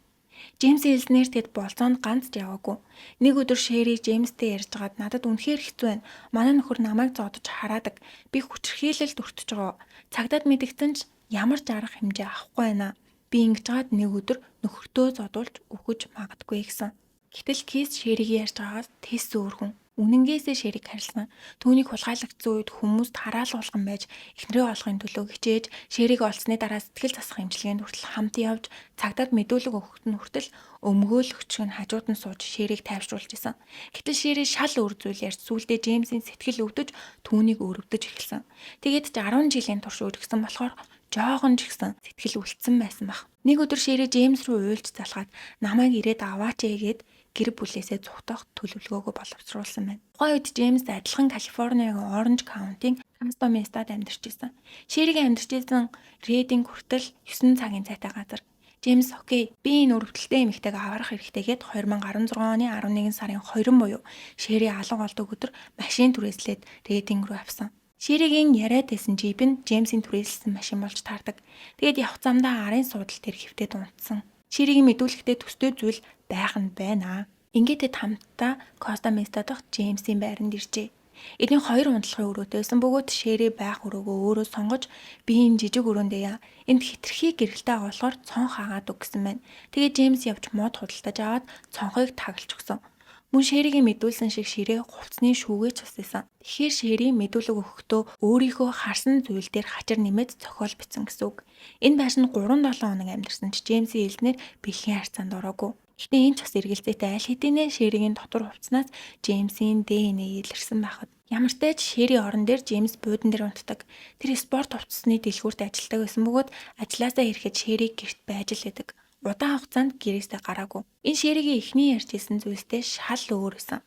Джеймсийн хэлснээр тэд болзоонд ганц ч яваагүй. Нэг өдөр Шери Джеймстэй ярьж байгаад, надад үнэхээр хэцүү байна. Манай нөхөр намайг зодож хараадаг. Би хүчирхийлэлд өртөж байгаа. Цагдаад мэдэгдсэн ч ямар ч арга хэмжээ авахгүй байна. Би ингэж байгаад нэг өдөр нөхөртөө зодуулж үхэж магадгүй гэсэн. Гэтэл Кис Шеригийн ярьж байгаагаас тэс өөр хүн. Үнэнгээсээ Шериг харилцсан. Түүнийг хулгайлагдсан үед хүмүүст хараалгуулган байж эхнэрээ олохын төлөө хичээж, Шериг олсны дараа сэтгэл засах эмчилгээнд хүртэл хамт явж, цагдаад мэдүүлэг өгөхөд нь хүртэл өмгөөлөгч нь хажууд нь сууж Шериг тайвшруулж исэн. Гэтэл Шери шал өөр зүйл ярьж, сүүлдээ Джеймсийн сэтгэл өвдөж, түүнийг өрөвдөж эхэлсэн. Тэгээд ч 10 жилийн турш үерхсэн болохоор жоохон ч гэсэн сэтгэл үлдсэн байсан байх. Нэг өдөр Шери Джеймс рүү уйлж залгаад, намайг ирээд аваач ээ гээд гэр бүлээсээ зугтаах төлөвлөгөөгөө боловсруулсан байна. Тухайн үед Джеймс адилхан Калифорниагийн Оранж Каунтийн Коста Месад амьдарч исэн. Шеригийн амьдарч исэн Рединг хүртэл 9 цагийн зайтай газар. Джеймс okay, би энэ өрөвдөлтэй эмэгтэйг аврах хэрэгтэй гээд 2016 оны 11 сарын 20 буюу Шери алга болдог өдөр машин түрээслээд Рединг рүү авсан. Шеригийн яриад байсан джип нь Джеймсийн түрээсэлсэн машин болж таардаг. Тэгээд явах замдаа арын суудал дээр хэвтээд унтсан. Шеригийн мэдүүлэхдээ төстэй зүйл байх нь байна. Ингээд тэд хамтдаа Коста Меса дахь Джеймсийн байранд иржээ. Эдний хоёр унтлахын өрөөтэй байсан бөгөөд Шери байх өрөөгөө өөрөө сонгож, би энэ жижиг өрөөндөө яа. Энд хэтэрхий гэрэлтэй байгаа болохоор цонх хаагаад өг гэсэн байна. Тэгээд Джеймс явж мод худалдаж аваад цонхыг тагалж өгсөн. Мөн Шеригийн мэдүүлсэн шиг ширээ хувцсны шүүгээ ч бас исэн. Тэгэхээр Шери мэдүүлэг өгөхдөө өөрийнхөө харсан зүйл дээр хачир нэмээд зохиол бичсэн гэсэн үг. Энэ байшинд 3-7 хоног амьдарсан ч Джеймсийн хэлснээр бэлгийн харьцаанд ороогүй. Гэхдээ энэ ч бас эргэлзээтэй, аль хэдийнэ Шеригийн дотор хувцснаас Джеймсийн ДНХ илэрсэн байхад. Ямар ч тач Шери орон дээр, Джеймс буудан дээр унтдаг. Тэр спорт хувцсны дэлгүүрт ажилладаг байсан бөгөөд ажилласаа ирэхэд Шери гэрт байж л байдаг. Удаан хугацаанд гэрээсээ гараагүй. Энэ Шеригийн эхний ярьж исэн зүйлстэй шал өөр байсан.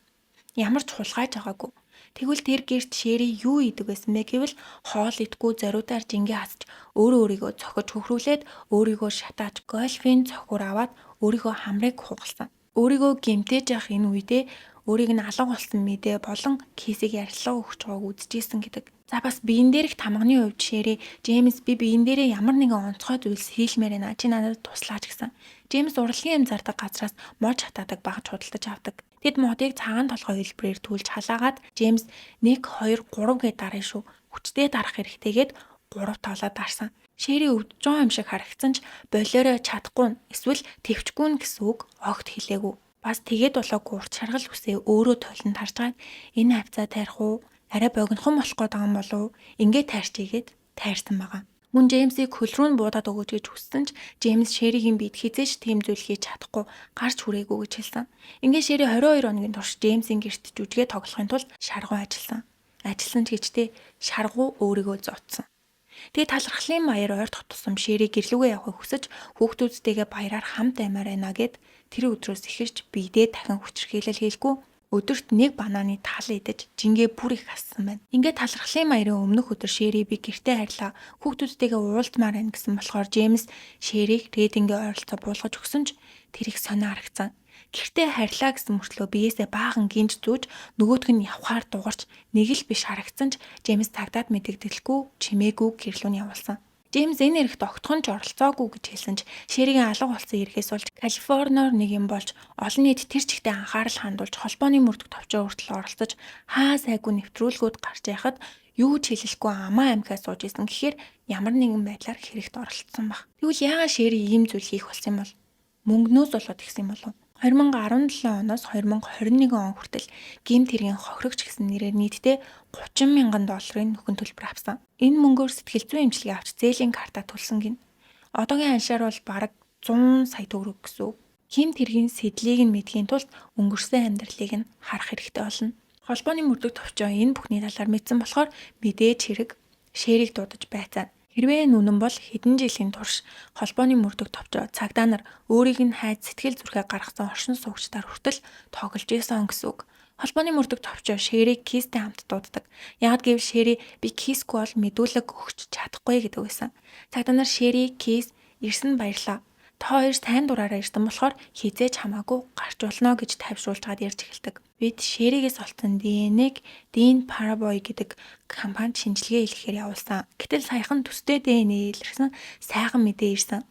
Ямар ч хулгайж байгаагүй. Тэгвэл тэр гэрт Шери юу идэг байсан бэ гэвэл хоол идэхгүй, зориудаар жингээ хасч, өөрөө өөрийгөө цохиж хөхрүүлээд, өөрийгөө шатааж, гольфийн цохиур аваад өөрийнхөө хамрыг хугалсан. Өөрийгөө гэмтээж явах энэ үедээ өөрийг нь алга болсон мэдээ болон Кейсийг ярилцлага өгч байгааг үзчихсэн гэдэг. За, бас биен дээрх тамганы хувьд Шери Джеймс би биен дээрээ ямар нэгэн онцгой зүйлс хийлмээр байна. Чи надад туслаач гэсэн. Джеймс урлагийн юм зардаг газраас мод шатаадаг багаж худалдаж авдаг. Тэд модыг цагаан толгой хэлбэрээр түлж халаагаад Джеймс 1 2 3 гээд дарна шүү. Хүчтэй дарах хэрэгтэйгээд 3 тоолоод дарсан. Шери өвдөж байгаа юм шиг харагдсан ч болоорой, чадахгүй нь эсвэл тэвчихгүй нь гэсэн үг огт хэлээгүй. Бас тэгээд болоогүй, урт шаргал үсээ өөрөө толинд харж байгаад энэ хавцаа тайрах уу? Арай богинохон болох гээд байгаа юм болов уу? Ингээ тайрчийгээд тайрсан байгаа. Мөн Джеймсийг хөл рүү нь буудаад өгөөч гэж хүссэн ч Джеймс Шеригийн биед хэзээ ч тийм зүйл хийж чадахгүй, гарч хүрээгүй гэж хэлсэн. Ингээ Шери 22 хоногийн турш Джеймсийн гэрт жүжигээ тоглохын тулд шаргуу ажилласан. Ажилласан ч гэжтэй шаргуу өөрийгөө зодсон. Тэгээ талархлын баяр ойртох тусам Шери гэрлүүгээ явахыг хүсэж, хүүхдүүдтэйгээ баяраар хамт аймаар байна гээд тэр өдрөөс эхэлж биедээ дахин хүчирхийлэл хийлгүй, өдөрт нэг бананы тал идэж, жингээ бүр их хассан байна. Ингээд талархлын баярын өмнөх өдөр Шери би гэртээ харьлаа. Хүүхдүүдтэйгээ уулзмаар байна гэсэн болохоор Джеймс Шерийг Редингээ ойролцоо буулгаж өгсөн ч тэр их сонио харагдсан. Гэртээ харьлаа гэсэн мөртлөө биеэсээ баахан гинж зүүж, нөгөөх нь явхаар дугарч нэг л биш харагдсан ч Джеймс цагдаад мэдэгдэлгүй чимээгүй гэр лүү нь явуулсан. Джеймс энэ эрэгт огтхон ч оролцоогүй гэж хэлсэн ч Шеригийн алга болсон эргээс болж Калифорниор нэг юм болж олон нийт тэр чигтээ анхаарал хандуулж холбооны мөрдөх товчоо хүртэл оролцож хаа сайгүй нэвтрүүлгүүд гарч яхад юу ч хэлэхгүй амаа амхиа сууж исэн гэхээр ямар нэгэн байдлаар хэрэгт оролцсон баг. Тэгвэл яагаад Шери ийм зүйл хийх болсон юм бол? Мөнгнөөс болоод ихсэн юм болов? 2017 оноос 2021 он хүртэл гэмт хэргийн хохирогч гэсэн нэрээр нийтдээ 30 мянган долларын нөхөн төлбөр авсан. Энэ мөнгөөр сэтгэл зүйн эмчилгээ авч зээлийн карта төлсөн гин. Одоогийн аншаар бол бараг 100 сая төгрөг гэсэн үг. Гэмт хэргийн сэдлийг нь мэдхийн тулд өнгөрсөн амьдралыг нь харах хэрэгтэй болно. Холбооны мөрдөг товчоо энэ бүхний талаар мэдсэн болохоор мэдээж хэрэг Шерийг дуудаж байцаана. Хэрвээ энэ үнэн бол хэдэн жилийн турш холбооны мөрдөг товчоо цагдаа нар өөрийг нь хайж сэтгэл зүрхээ гаргасан оршин суугчдаар хүртэл тоглож исэн гэсэн үг. Холбооны мөрдөг товчоо Шерийг Кистэй хамт дууддаг. Яагад гэвэл Шери би Кисгүй бол мэдүүлэг өгч чадахгүй гэдэг байсан. Цагдаа нар Шери, Кис ирсэн баярлаа. Та хоёр сайн дураараа ирсэн болохоор хизээж хамаагүй гарч болно гэж тайвшруулж гад ярьж эхэлдэг. Бид Шеригээс олдсон ДНХ-г Дин Парабой гэдэг компанид шинжилгээ хийхээр явуулсан. Гэтэл саяхан төстэй ДНХ илэрсэн сайхан мэдээ ирсэн.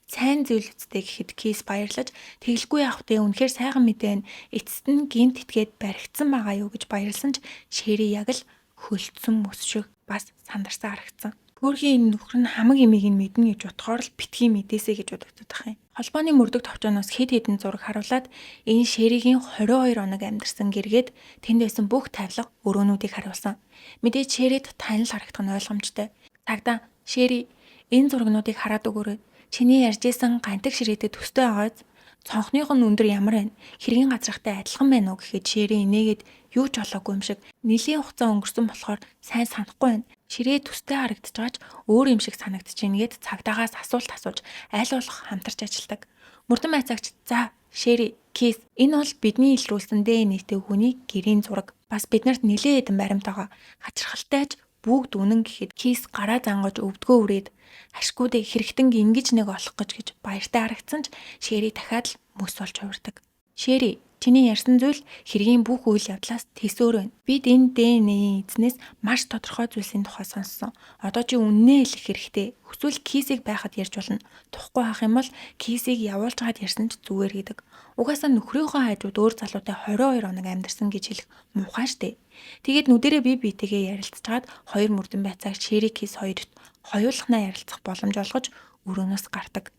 Сайн зүйл үсттэй гэхэд Кис баярлаж тэгэлгүй явах тэ үнэхээр сайхан мэдээ нь эцэст нь гэмт итгээд баригдсан байгаа юу гэж баярлсан ч Шери яг л хөлдсөн мөс шиг бас сандарсан харагдсан. Хөөрхийн энэ нөхөр нь хамаг имийг нь мэднэ гэж бодохоор л битгий мэдээсэй гэж бодогдох юм. Холбооны мөрдөг товчооноос хэд хэдэн зураг харуулад энэ Шеригийн 22 хоног амьдарсан гэргээд тэнд байсан бүх тавилга өрөөнүүдийг харуулсан. Мэдээж Шерид танил харагдах нь ойлгомжтой. Цагдаа Шери энэ зурагнуудыг хараад өгөөрэй. Чиний ярьж исэн гантик ширээтэй төстэй байгааз цонхных нь өндөр ямар байна? Хэргийн газрахтай адилхан байна уу гэхэд Шери инээгээд юу ч болоогүй юм шиг нэлийн хугацаа өнгөрсөн болохоор сайн санахгүй байна. Ширээ төстэй харагдаж байгаа ч өөр юм шиг санагдаж байна гэд цагдаагаас асуулт асууж аль болох хамтарч ажилладаг. Мөрдөн байцаагч за Шери Кис энэ бол бидний илрүүлсэн ДНХ-тэй хүний гэрийн зураг. Бас биднэрт нэлээд хэдэн баримт байгаа. Хачирхалтай ч бүгд үнэн гэхэд Кис гараа зангаж өвдгөө үрээд ашгүйдээ хэрэгтэн ингэж нэг олох гэж гэж баяртай харагдсан ч Шери дахиад л мөс болж хувирдаг. Шери чиний ярьсан зүйл хэргийн бүх үйл явдлаас төсөөр байна. Бид энэ ДНХ-ийн эзнээс маш тодорхой зүйлсийн тухай сонссон. Одоо чи үннээ хэлэх хэрэгтэй. Хүсвэл Кисийг байхад ярьж болно. Тухгүй хах юм бол Кисийг явуулж гад ярьсан ч зүгээр гэдэг. Угаасаа нөхрийнхөө хажууд өөр залуутай 22 хоног амьдарсан гэж хэлэх муухай штэ. Тэгээд нүдэрээ бие биетэйгээ ярилцчихад хоёр мөрдөн байцаагч Шери Кис хоёрт хоёулахнаа ярилцах боломж олгож өрөөнөөс гардаг.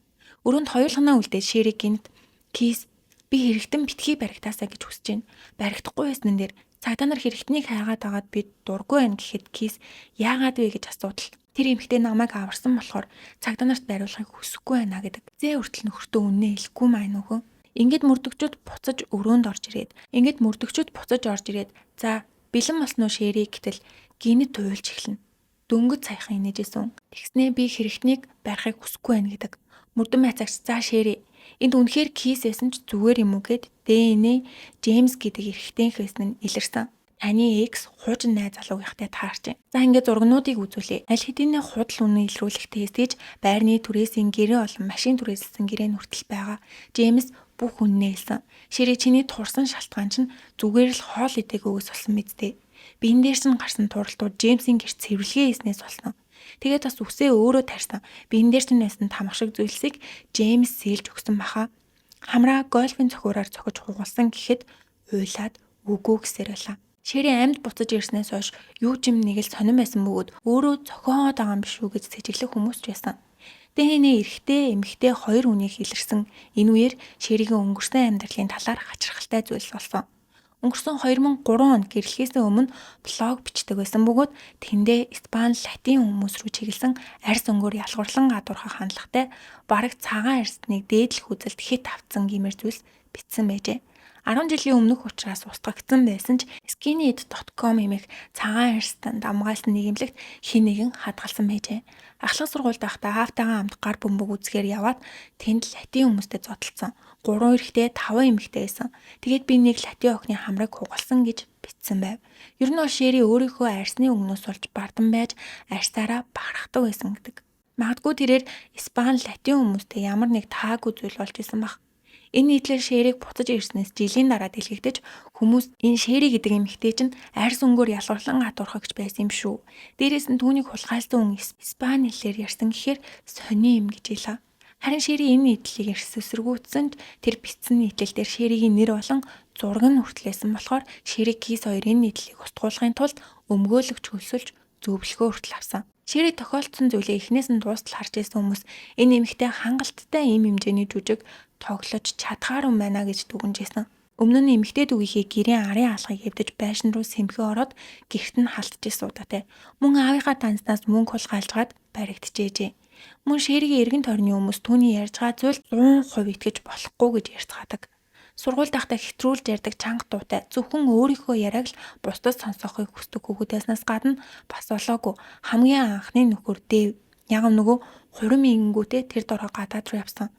Өрөөнд хоёулахнаа үлдээд Шери гинт Кис би хэрэгтэн битгий баригдаасаа гэж хүсэж байна. Баригдахгүй байсан дээр цагдаа нар хэрэгтнийг хайгаад агаад би дургүй байна гэхэд Кис яагаад вэ гэж асуудал. Тэр эмэгтэй намайг аварсан болохоор цагдаа нарт бариулахыг хүсэхгүй байна гэдэг. Зээ хүртэл нөхөртөө үннээ хэлэхгүй маа нөхөн. Ингээд мөрдөгчд буцаж өрөөнд орж ирээд ингээд мөрдөгчд буцаж орж ирээд за бэлэн болсон уу Шери гэтэл гинэт туйлж эхэлнэ. Дөнгөж саяхан инээжсэн. Тэгснээ би хэрэгтнийг барихыг хүсэхгүй байна гэдэг. Мөрдөн байцаагч за Шери энд үнэхээр Кис байсан ч зүгээр юм уу гэд ДНХ Джеймс гэдэг эрэгтэйнх байсан нь илэрсэн. Таны экс хуучин найз залуугийнхтай таарч байна. За ингээд зургнуудыг үзүүлье. Аль хэдийнэ худал үнэн илрүүлэх тест гэж байрны түрээсийн гэрээ болон машин түрээсэлсэн гэрээ нь хүртэл байгаа. Джеймс бүх үннээ хэлсэн. Шери чиний турсан шалтгаан чинь зүгээр л хоол идээгүйгээс болсон мэт дээ. Биен дээр чинь гарсан туралтууд Джеймсийн гэрт цэвэрлэгээ хийснээс болсон. Тэгээд бас үсээ өөрөө тарьсан. Биен дээр чинь байсан тамга шиг зүйлсийг Джеймс сэлж өгсөн баха. Хамраа гольфын цохиураар цохиж хугалсан гэхэд уйлаад үгүй гэсээр байлаа. Шери амьд буцаж ирснээс хойш юу ч юм нэг л сонирн байсан бөгөөд өөрөө зохиогоод байгаа юм биш үү гэж сэжиглэх хүмүүс ч байсан. ДНХ эрэгтэй, эмэгтэй хоёр хүнийх илэрсэн энэ үеэр Шеригийн өнгөрсөн амьдралын талаар хачирхалтай зүйлс болсон. Өнгөрсөн 2003 онд гэрлэхээс өмнө блог бичдэг байсан бөгөөд тэндээ Испани, Латин хүмүүс рүү чиглэсэн арьс өнгөөр ялгуурлан гадуурхах хандлагатай бараг цагаан арьсныг дээдлэх үзэлд хэт автсан гэмээр зүйлс бичсэн байжээ. 10 жилийн өмнөх учраас устгагдсан байсан ч skinhead.com хэмээх цагаан арьстанд хамгаалсан нийгэмлэгт хэн нэгэн хадгалсан байжээ. Ахлах сургуульд байхдаа аавтайгаа хамт гар бөмбөг үзэхээр яваад тэнд латин хүмүүстэй зодолцсон. 3 эрэгтэй, 5 эмэгтэй байсан. Тэгээд би нэг латин охины хамрыг хугалсан гэж бичсэн байв. Ер нь бол Шери өөрийнхөө арьсны өнгөнөөс болж бардан байж арьсаараа бахархдаг байсан гэдэг. Магадгүй тэрээр Испани, латин хүмүүстэй ямар нэг таагүй зүйл болж исэн байх. Энэ нийтлэл Шэрийг буцаж ирснээс жилийн дараа дэлгэгдэж, хүмүүс энэ Шэри гэдэг эмэгтэй чинь арьс өнгөөр ялгарлан гадуурхагч байсан юм шүү. Дээрээс нь түүнийг хулгайлсан хүн Испани хэлээр ярьсан гэхээр сони юм гэж хэлээ. Харин Шэри энэ нийтлэлийг эрс эсэргүүцсэн ч тэр бичсэн нийтлэл дээр Шэригийн нэр болон зураг нь хүртлээсэн болохоор Шэри, Кис хоёр энэ нийтлэлийг устгуулахын тулд өмгөөлөгч хөлсөлж зөвлөгөө хүртэл авсан. Шэри тохиолдсон зүйлээ эхнээс нь дуустал харж байсан хүмүүс энэ эмэгтэй хангалттай ийм хэмжээний жүжиг тоглож чадхаар юм байна гэж дүгнэжсэн. Өмнө нь эмэгтэй дүүгийнхээ гэрийн арын алгыг эвдэж байшин руу сэмхий ороод гэрт нь халтж удаатай. Мөн аавынхаа данснаас мөнгө хулгайлжгаад баригдчихжээ. Мөн Шэригийн эргэн тойрны хүмүүс түүний ярьж байгаа зүйл 100% итгэж болохгүй гэж ярьцгаадаг. Сургуульд байхдаа хэтрүүлж ярьдаг чанга дуутай, зөвхөн өөрийнхөө яриаг л бусдад сонсохыг хүсдэг хүүхэд байснаас гадна бас болоогүй хамгийн анхны нөхөр Дэв яг нөгөө хурим ингэнгүүтээ тэр дороо гадаад руу явсан.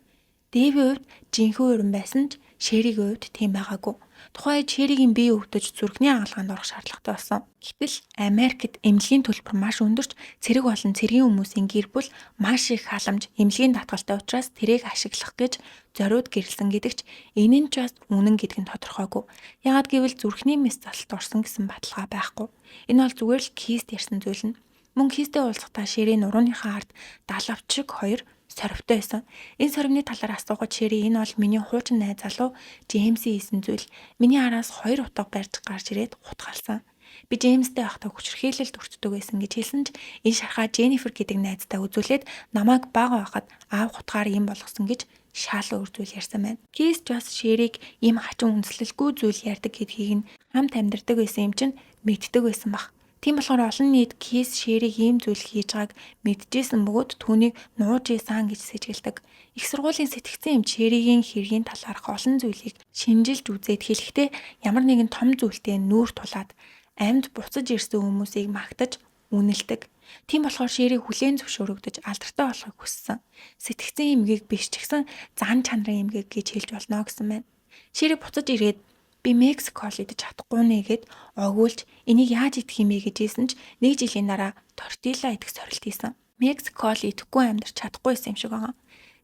Дэвийн хувьд жинхэнэ урим байсан ч Шэригийн хувьд тийм байгаагүй. Тухайн үед Шэригийн бие өвдөж зүрхний хагалгаанд орох шаардлагатай болсон. Гэтэл Америкт эмнэлгийн төлбөр маш өндөрч, цэрэг болон цэргийн хүмүүсийн гэр бүл маш их халамж, эмнэлгийн даатгалтай учраас тэрийг ашиглах гэж зориуд гэрлэсэн гэдэг ч энэ нь ч бас үнэн гэдэг нь тодорхойгүй. Яагаад гэвэл зүрхний мэс засалт орсон гэсэн баталгаа байхгүй. Энэ бол зүгээр л Кист ярьсан зүйл нь. Мөн Кистэй уулзахдаа Шэри нурууныхаа ард далавч шиг хоёр сорвитой байсан. Энэ сорвины талаар асуухад Шэри энэ бол миний хуучин найз залуу Джеймсийн хийсэн зүйл. Миний араас хоёр утга барьж гарч ирээд хутгалсан. Би Джеймстэй байхдаа хүчирхийлэлд өртдөг байсан гэж хэлсэн ч энэ шархаа Дженнифер гэдэг найздаа үзүүлээд намайг бага байхад аав хутгаар юм болгосон гэж шал өөр зүйл ярьсан байна. Кис ч бас Шэрийг ийм хачин үндэслэлгүй зүйл ярьдаг гэдгийг нь хамт амьдардаг байсан юм чинь мэддэг байсан баг. Тийм болохоор олон нийт Кис Шэрийг ийм зүйл хийж байгааг мэдчихсэн бөгөөд түүнийг нууж исэн гэж сэжгэлдэг. Их сургуулийн сэтгэгцэн эмч Шэригийн хэргийн талаарх олон зүйлийг шинжилж үзээд хэлэхдээ ямар нэгэн том зүйлтэй нүүр тулаад амьд буцаж ирсэн хүмүүсийг магтаж үнэлдэг. Тийм болохоор Шэрийг хүлээн зөвшөөрөгдөж алдартай болохыг хүссэн. Сэтгэгцэн эмгэг биш ч гэсэн зан чанарын эмгэг гэж хэлж болно гэсэн байна. Шэри буцаж ирээд би Мексик хоол идэж чадахгүй нэ гэд огиулж энийг яаж идэх юм бэ гэж хэлсэн ч нэг жилийн дараа тортила идэх сорилт хийсэн. Мексик хоол идэхгүй амьдарч чадахгүй байсан юм шиг байгаа.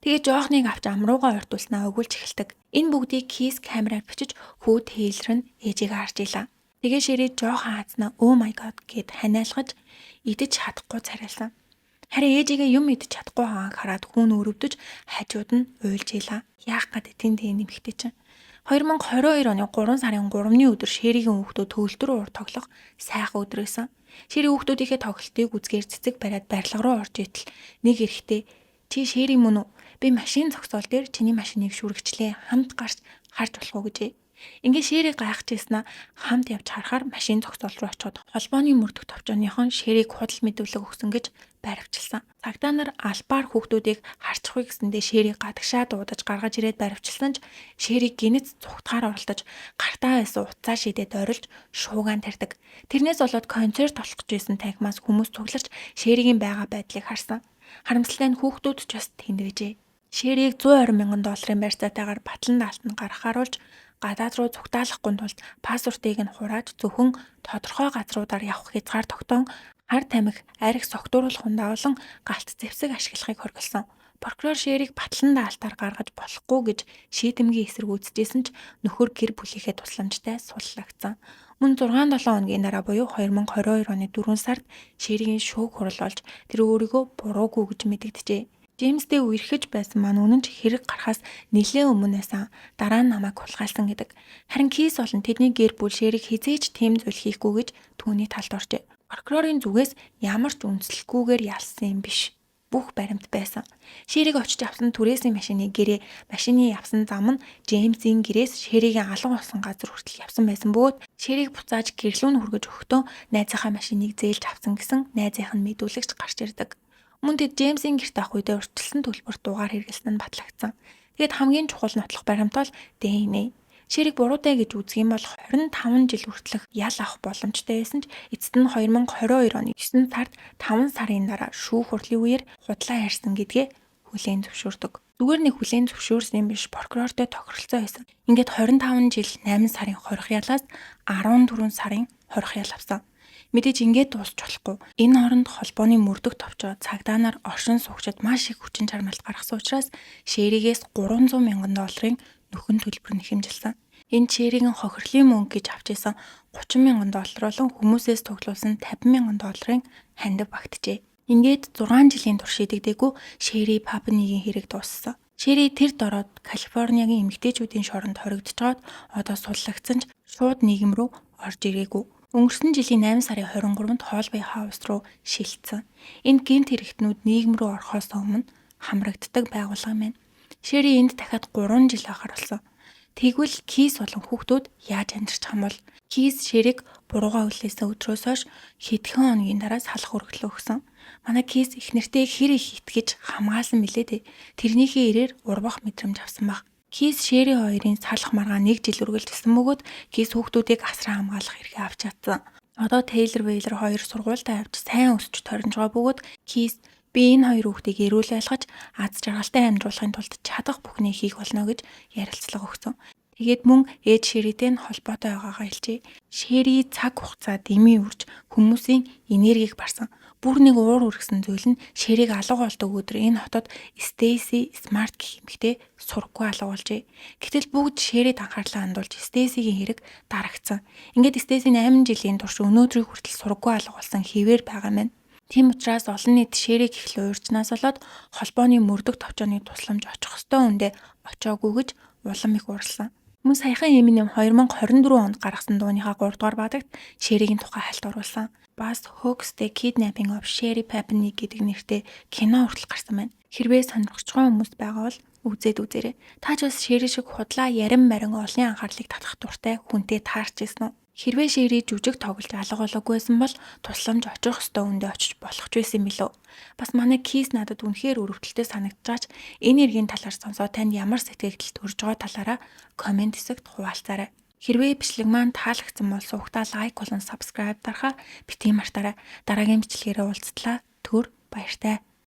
Тэгээ жоохныг авч ам руугаа ойртуулснаа өгүүлж эхэлдэг. Энэ бүгдийг Кис камераар бичиж хүү Тейлор нь ээжигээ харж илаа. Тэгээ Шэри жоохон хаазнаа "Oh my god" гэд ханиалгаж идэж чадахгүй царайлсан. Харин ээжигээ юм идэж чадахгүй байгааг хараад хүн өрөвдөж хажууд нь уйлж илаа. Яах гээд тэнд тийм нэмэгтэй чинь. 2022 оны 3 сарын 3-ны өдөр Шэригийн хүүхдүүд төгөлдөр уур тоглох сайхан өдөр байсан. Шэри хүүхдүүдийнхээ тоглолтыг үзгээр цэцэг бариад барилга руу орж итэл нэг эрэгтэй "Чи Шэри мөн үү? Би машин зогсоол дээр чиний машиныг шүргчлээ. Хамт гарч харж болох уу?" гэжээ. Ингээд Шэри гайхаж байснаа хамт явж харахаар машин зогсоол руу очиход холбооны мөрдөх товчооныхон Шэрийг худал мэдүүлэг өгсөн гэж баривчилсан. Цагдаа нар албаар хүүхдүүдийг харчихвээ гэсэндээ Шэрийг гадагшаа дуудаж гаргаж ирээд баривчилсан ч Шэрийг гинэц зүхтахаар оролдож гартаа байсан утсаа шидээд орилж шуугаан тарьдаг. Тэрнээс болоод концерт болох гэж байсан танхимаас хүмүүс цугларч Шэригийн байгаа байдлыг харсан. Харамсалтай нь хүүхдүүд ч бас тэнд байжээ. Шэрийг 120 мянган долларын барьцаатайгаар батлан даалтанд гаргахааруулж гадаад руу зүхтаалахгүй тулд паспортыг нь хурааж зөвхөн тодорхой газруудаар явах хязгаар тогтоон хар тамхи, архи согтууруулах ундаа болон галт зэвсэг ашиглахыг хоригдсон. Прокурор Шэрийг батлан даалтаар гаргаж болохгүй гэж шийдэмгий эсэргүүцэжсэн ч нөхөр гэр бүлийнхээ тусламжтай суллагдсан. Мөн 6-7 хоногийн дараа буюу 2022 оны 4 сард Шэригийн шүүх хурал болж тэр өөрийгөө буруугүй гэж мэдэгджээ. Джеймстэй үерхэж байсан маань үнэн ч хэрэг гарахаас нэлээд өмнө байсан. Дараа нь намайг хулгайлсан гэдэг. Харин Кис болон тэдний гэр бүл Шэрийг хэзээ ч тийм зүйл хийхгүй гэж түүний талд оржээ. Прокурорын зүгээс ямар ч үндэслэлгүйгээр ялсан юм биш. Бүх баримт байсан. Шэрийг очиж авсан түрээсийн машины гэрээ, машины явсан зам нь Джеймсийн гэрээс Шэригийн алга болсон газар хүртэл явсан байсан бөгөөд Шэрийг буцааж гэрлүү нь хүргэж өгөхдөө найзынхаа машиныг зээлж авсан гэсэн найзынх нь мэдүүлэгч гарч ирдэг. Мөн тэд Джеймсийн гэрт авах үедээ урьдчилсан төлбөрт дугаар хэрэглэсэн нь батлагдсан. Тэгээд хамгийн чухал нотлох баримт бол DNA. Шэрийг буруутай гэж үзэх юм бол 25 жил хүртэлх ял авах боломжтой байсан ч эцэст нь 2022 оны 9 сард 5 сарын дараа шүүх хурлын үеэр худлаа ярьсан гэдгээ хүлээн зөвшөөрдөг. Зүгээр нэг хүлээн зөвшөөрсөн юм биш, прокурортой тохиролцоо байсан. Ингээд 25 жил 8 сарын хорих ялаас 14 сарын хорих ял авсан. Мэдээж ингээд дуусч болохгүй. Энэ хооронд холбооны мөрдөх товчоо цагдаа нар оршин суугчид маш их хүчин чармайлт гаргасан учраас Шэригээс 300 мянган долларын нөхөн төлбөр нь хэмжилсэн. Энэ Шеригийн хохирлын мөнгө гэж авч исэн $30,000 болон хүмүүсээс цуглуулсан $50,000-ын хандив багтжээ. Ингээд 6 жилийн турш шийдэгдээгүй Шери Папнигийн хэрэг дууссан. Шери тэр дороод Калифорниагийн эмэгтэйчүүдийн шоронд хоригдчихоод одоо суллагдсан ч шууд нийгэм рүү орж ирээгүй. Өнгөрсөн жилийн 8 сарын 23-нд Holloway House руу шилжсэн. Энэ гэмт хэрэгтнүүд нийгэм рүү орохоос өмнө хамрагддаг байгууллага юм байна. Шери энд дахиад 3 жил байхаар болсон. Тэгвэл Кис болон хүүхдүүд яаж амьдарчих юм бол? Кис Шериг буруугаа хүлээсэн өдрөөс хойш хэдхэн хоногийн дараа салах өргөдлөө өгсөн. Манай Кис эхнэртээ хэр их итгэж хамгаалсан билээ дээ. Тэрнийхээ ирээр урвах мэдрэмж авсан баг. Кис Шери хоёрын салах маргаа нэг жил үргэлжилсэн бөгөөд Кис хүүхдүүдийг асран хамгаалах эрхээ авч чадсан. Одоо Тейлор Вейлер хоёр сургуультаа явж сайн өсч торинж байгаа бөгөөд Кис би энэ хоёр хүүхдийг эрүүл байлгаж аз жаргалтай амьдруулахын тулд чадах бүхнийг хийх болно гэж ярилцлага өгсөн. Тэгээд мөн ээж Шеритэй нь холбоотой байгаагаа хэлжээ. Шери цаг хугацаа дэмий үрж хүмүүсийн энергийг барсан. Бүр нэг уур үргэсэн зүйл нь Шерийг алга болдог өдөр энэ хотод Стейси Смарт гэх эмэгтэй сураггүй алга болжээ. Гэтэл бүгд Шерид анхаарлаа хандуулж Стейсигийн хэрэг дарагдсан. Ингээд Стейси 8 жилийн турш өнөөдрийг хүртэл сураггүй алга болсон хэвээр байгаа юм. Тийм учраас олон нийт Шерийг их л уурчнаас болоод холбооны мөрдөх товчооны тусламж очих ёстой хүндээ очоогүй гэж улам их уурласан. Мөн саяхан Eminem 2024 онд гаргасан дууныхаа 3 дугаар баадагт Шеригийн тухай хальт оруулсан. Бас Hoax The Kidnapping of Sherry Papini гэдэг нэртэй кино хүртэл гарсан байна. Хэрвээ сонирхож байгаа хүмүүс байгаа бол үзээд үзээрэй. Та ч бас Шери шиг худлаа ярин марин олонний анхаарлыг татах дуртай хүнтэй таарч ирсэн үү? Хэрвээ Шери жүжиг тоглож алга болоогүй байсан бол тусламж очих ёстой хүндээ очиж болох ч байсан юм билүү. Бас манай Кис надад үнэхээр өрөвдөлтэй санагдчихаж энэ эргийн талаар сонсоод танд ямар сэтгэгдэл төрж байгаа талаараа comment хэсэгт хуваалцаарай. Хэрвээ бичлэг маань таалагдсан бол сувагтаа like болон subscribe дарахаа битгий мартаарай. Дараагийн бичлэгээрээ уулзтлаа. Түр баяртай.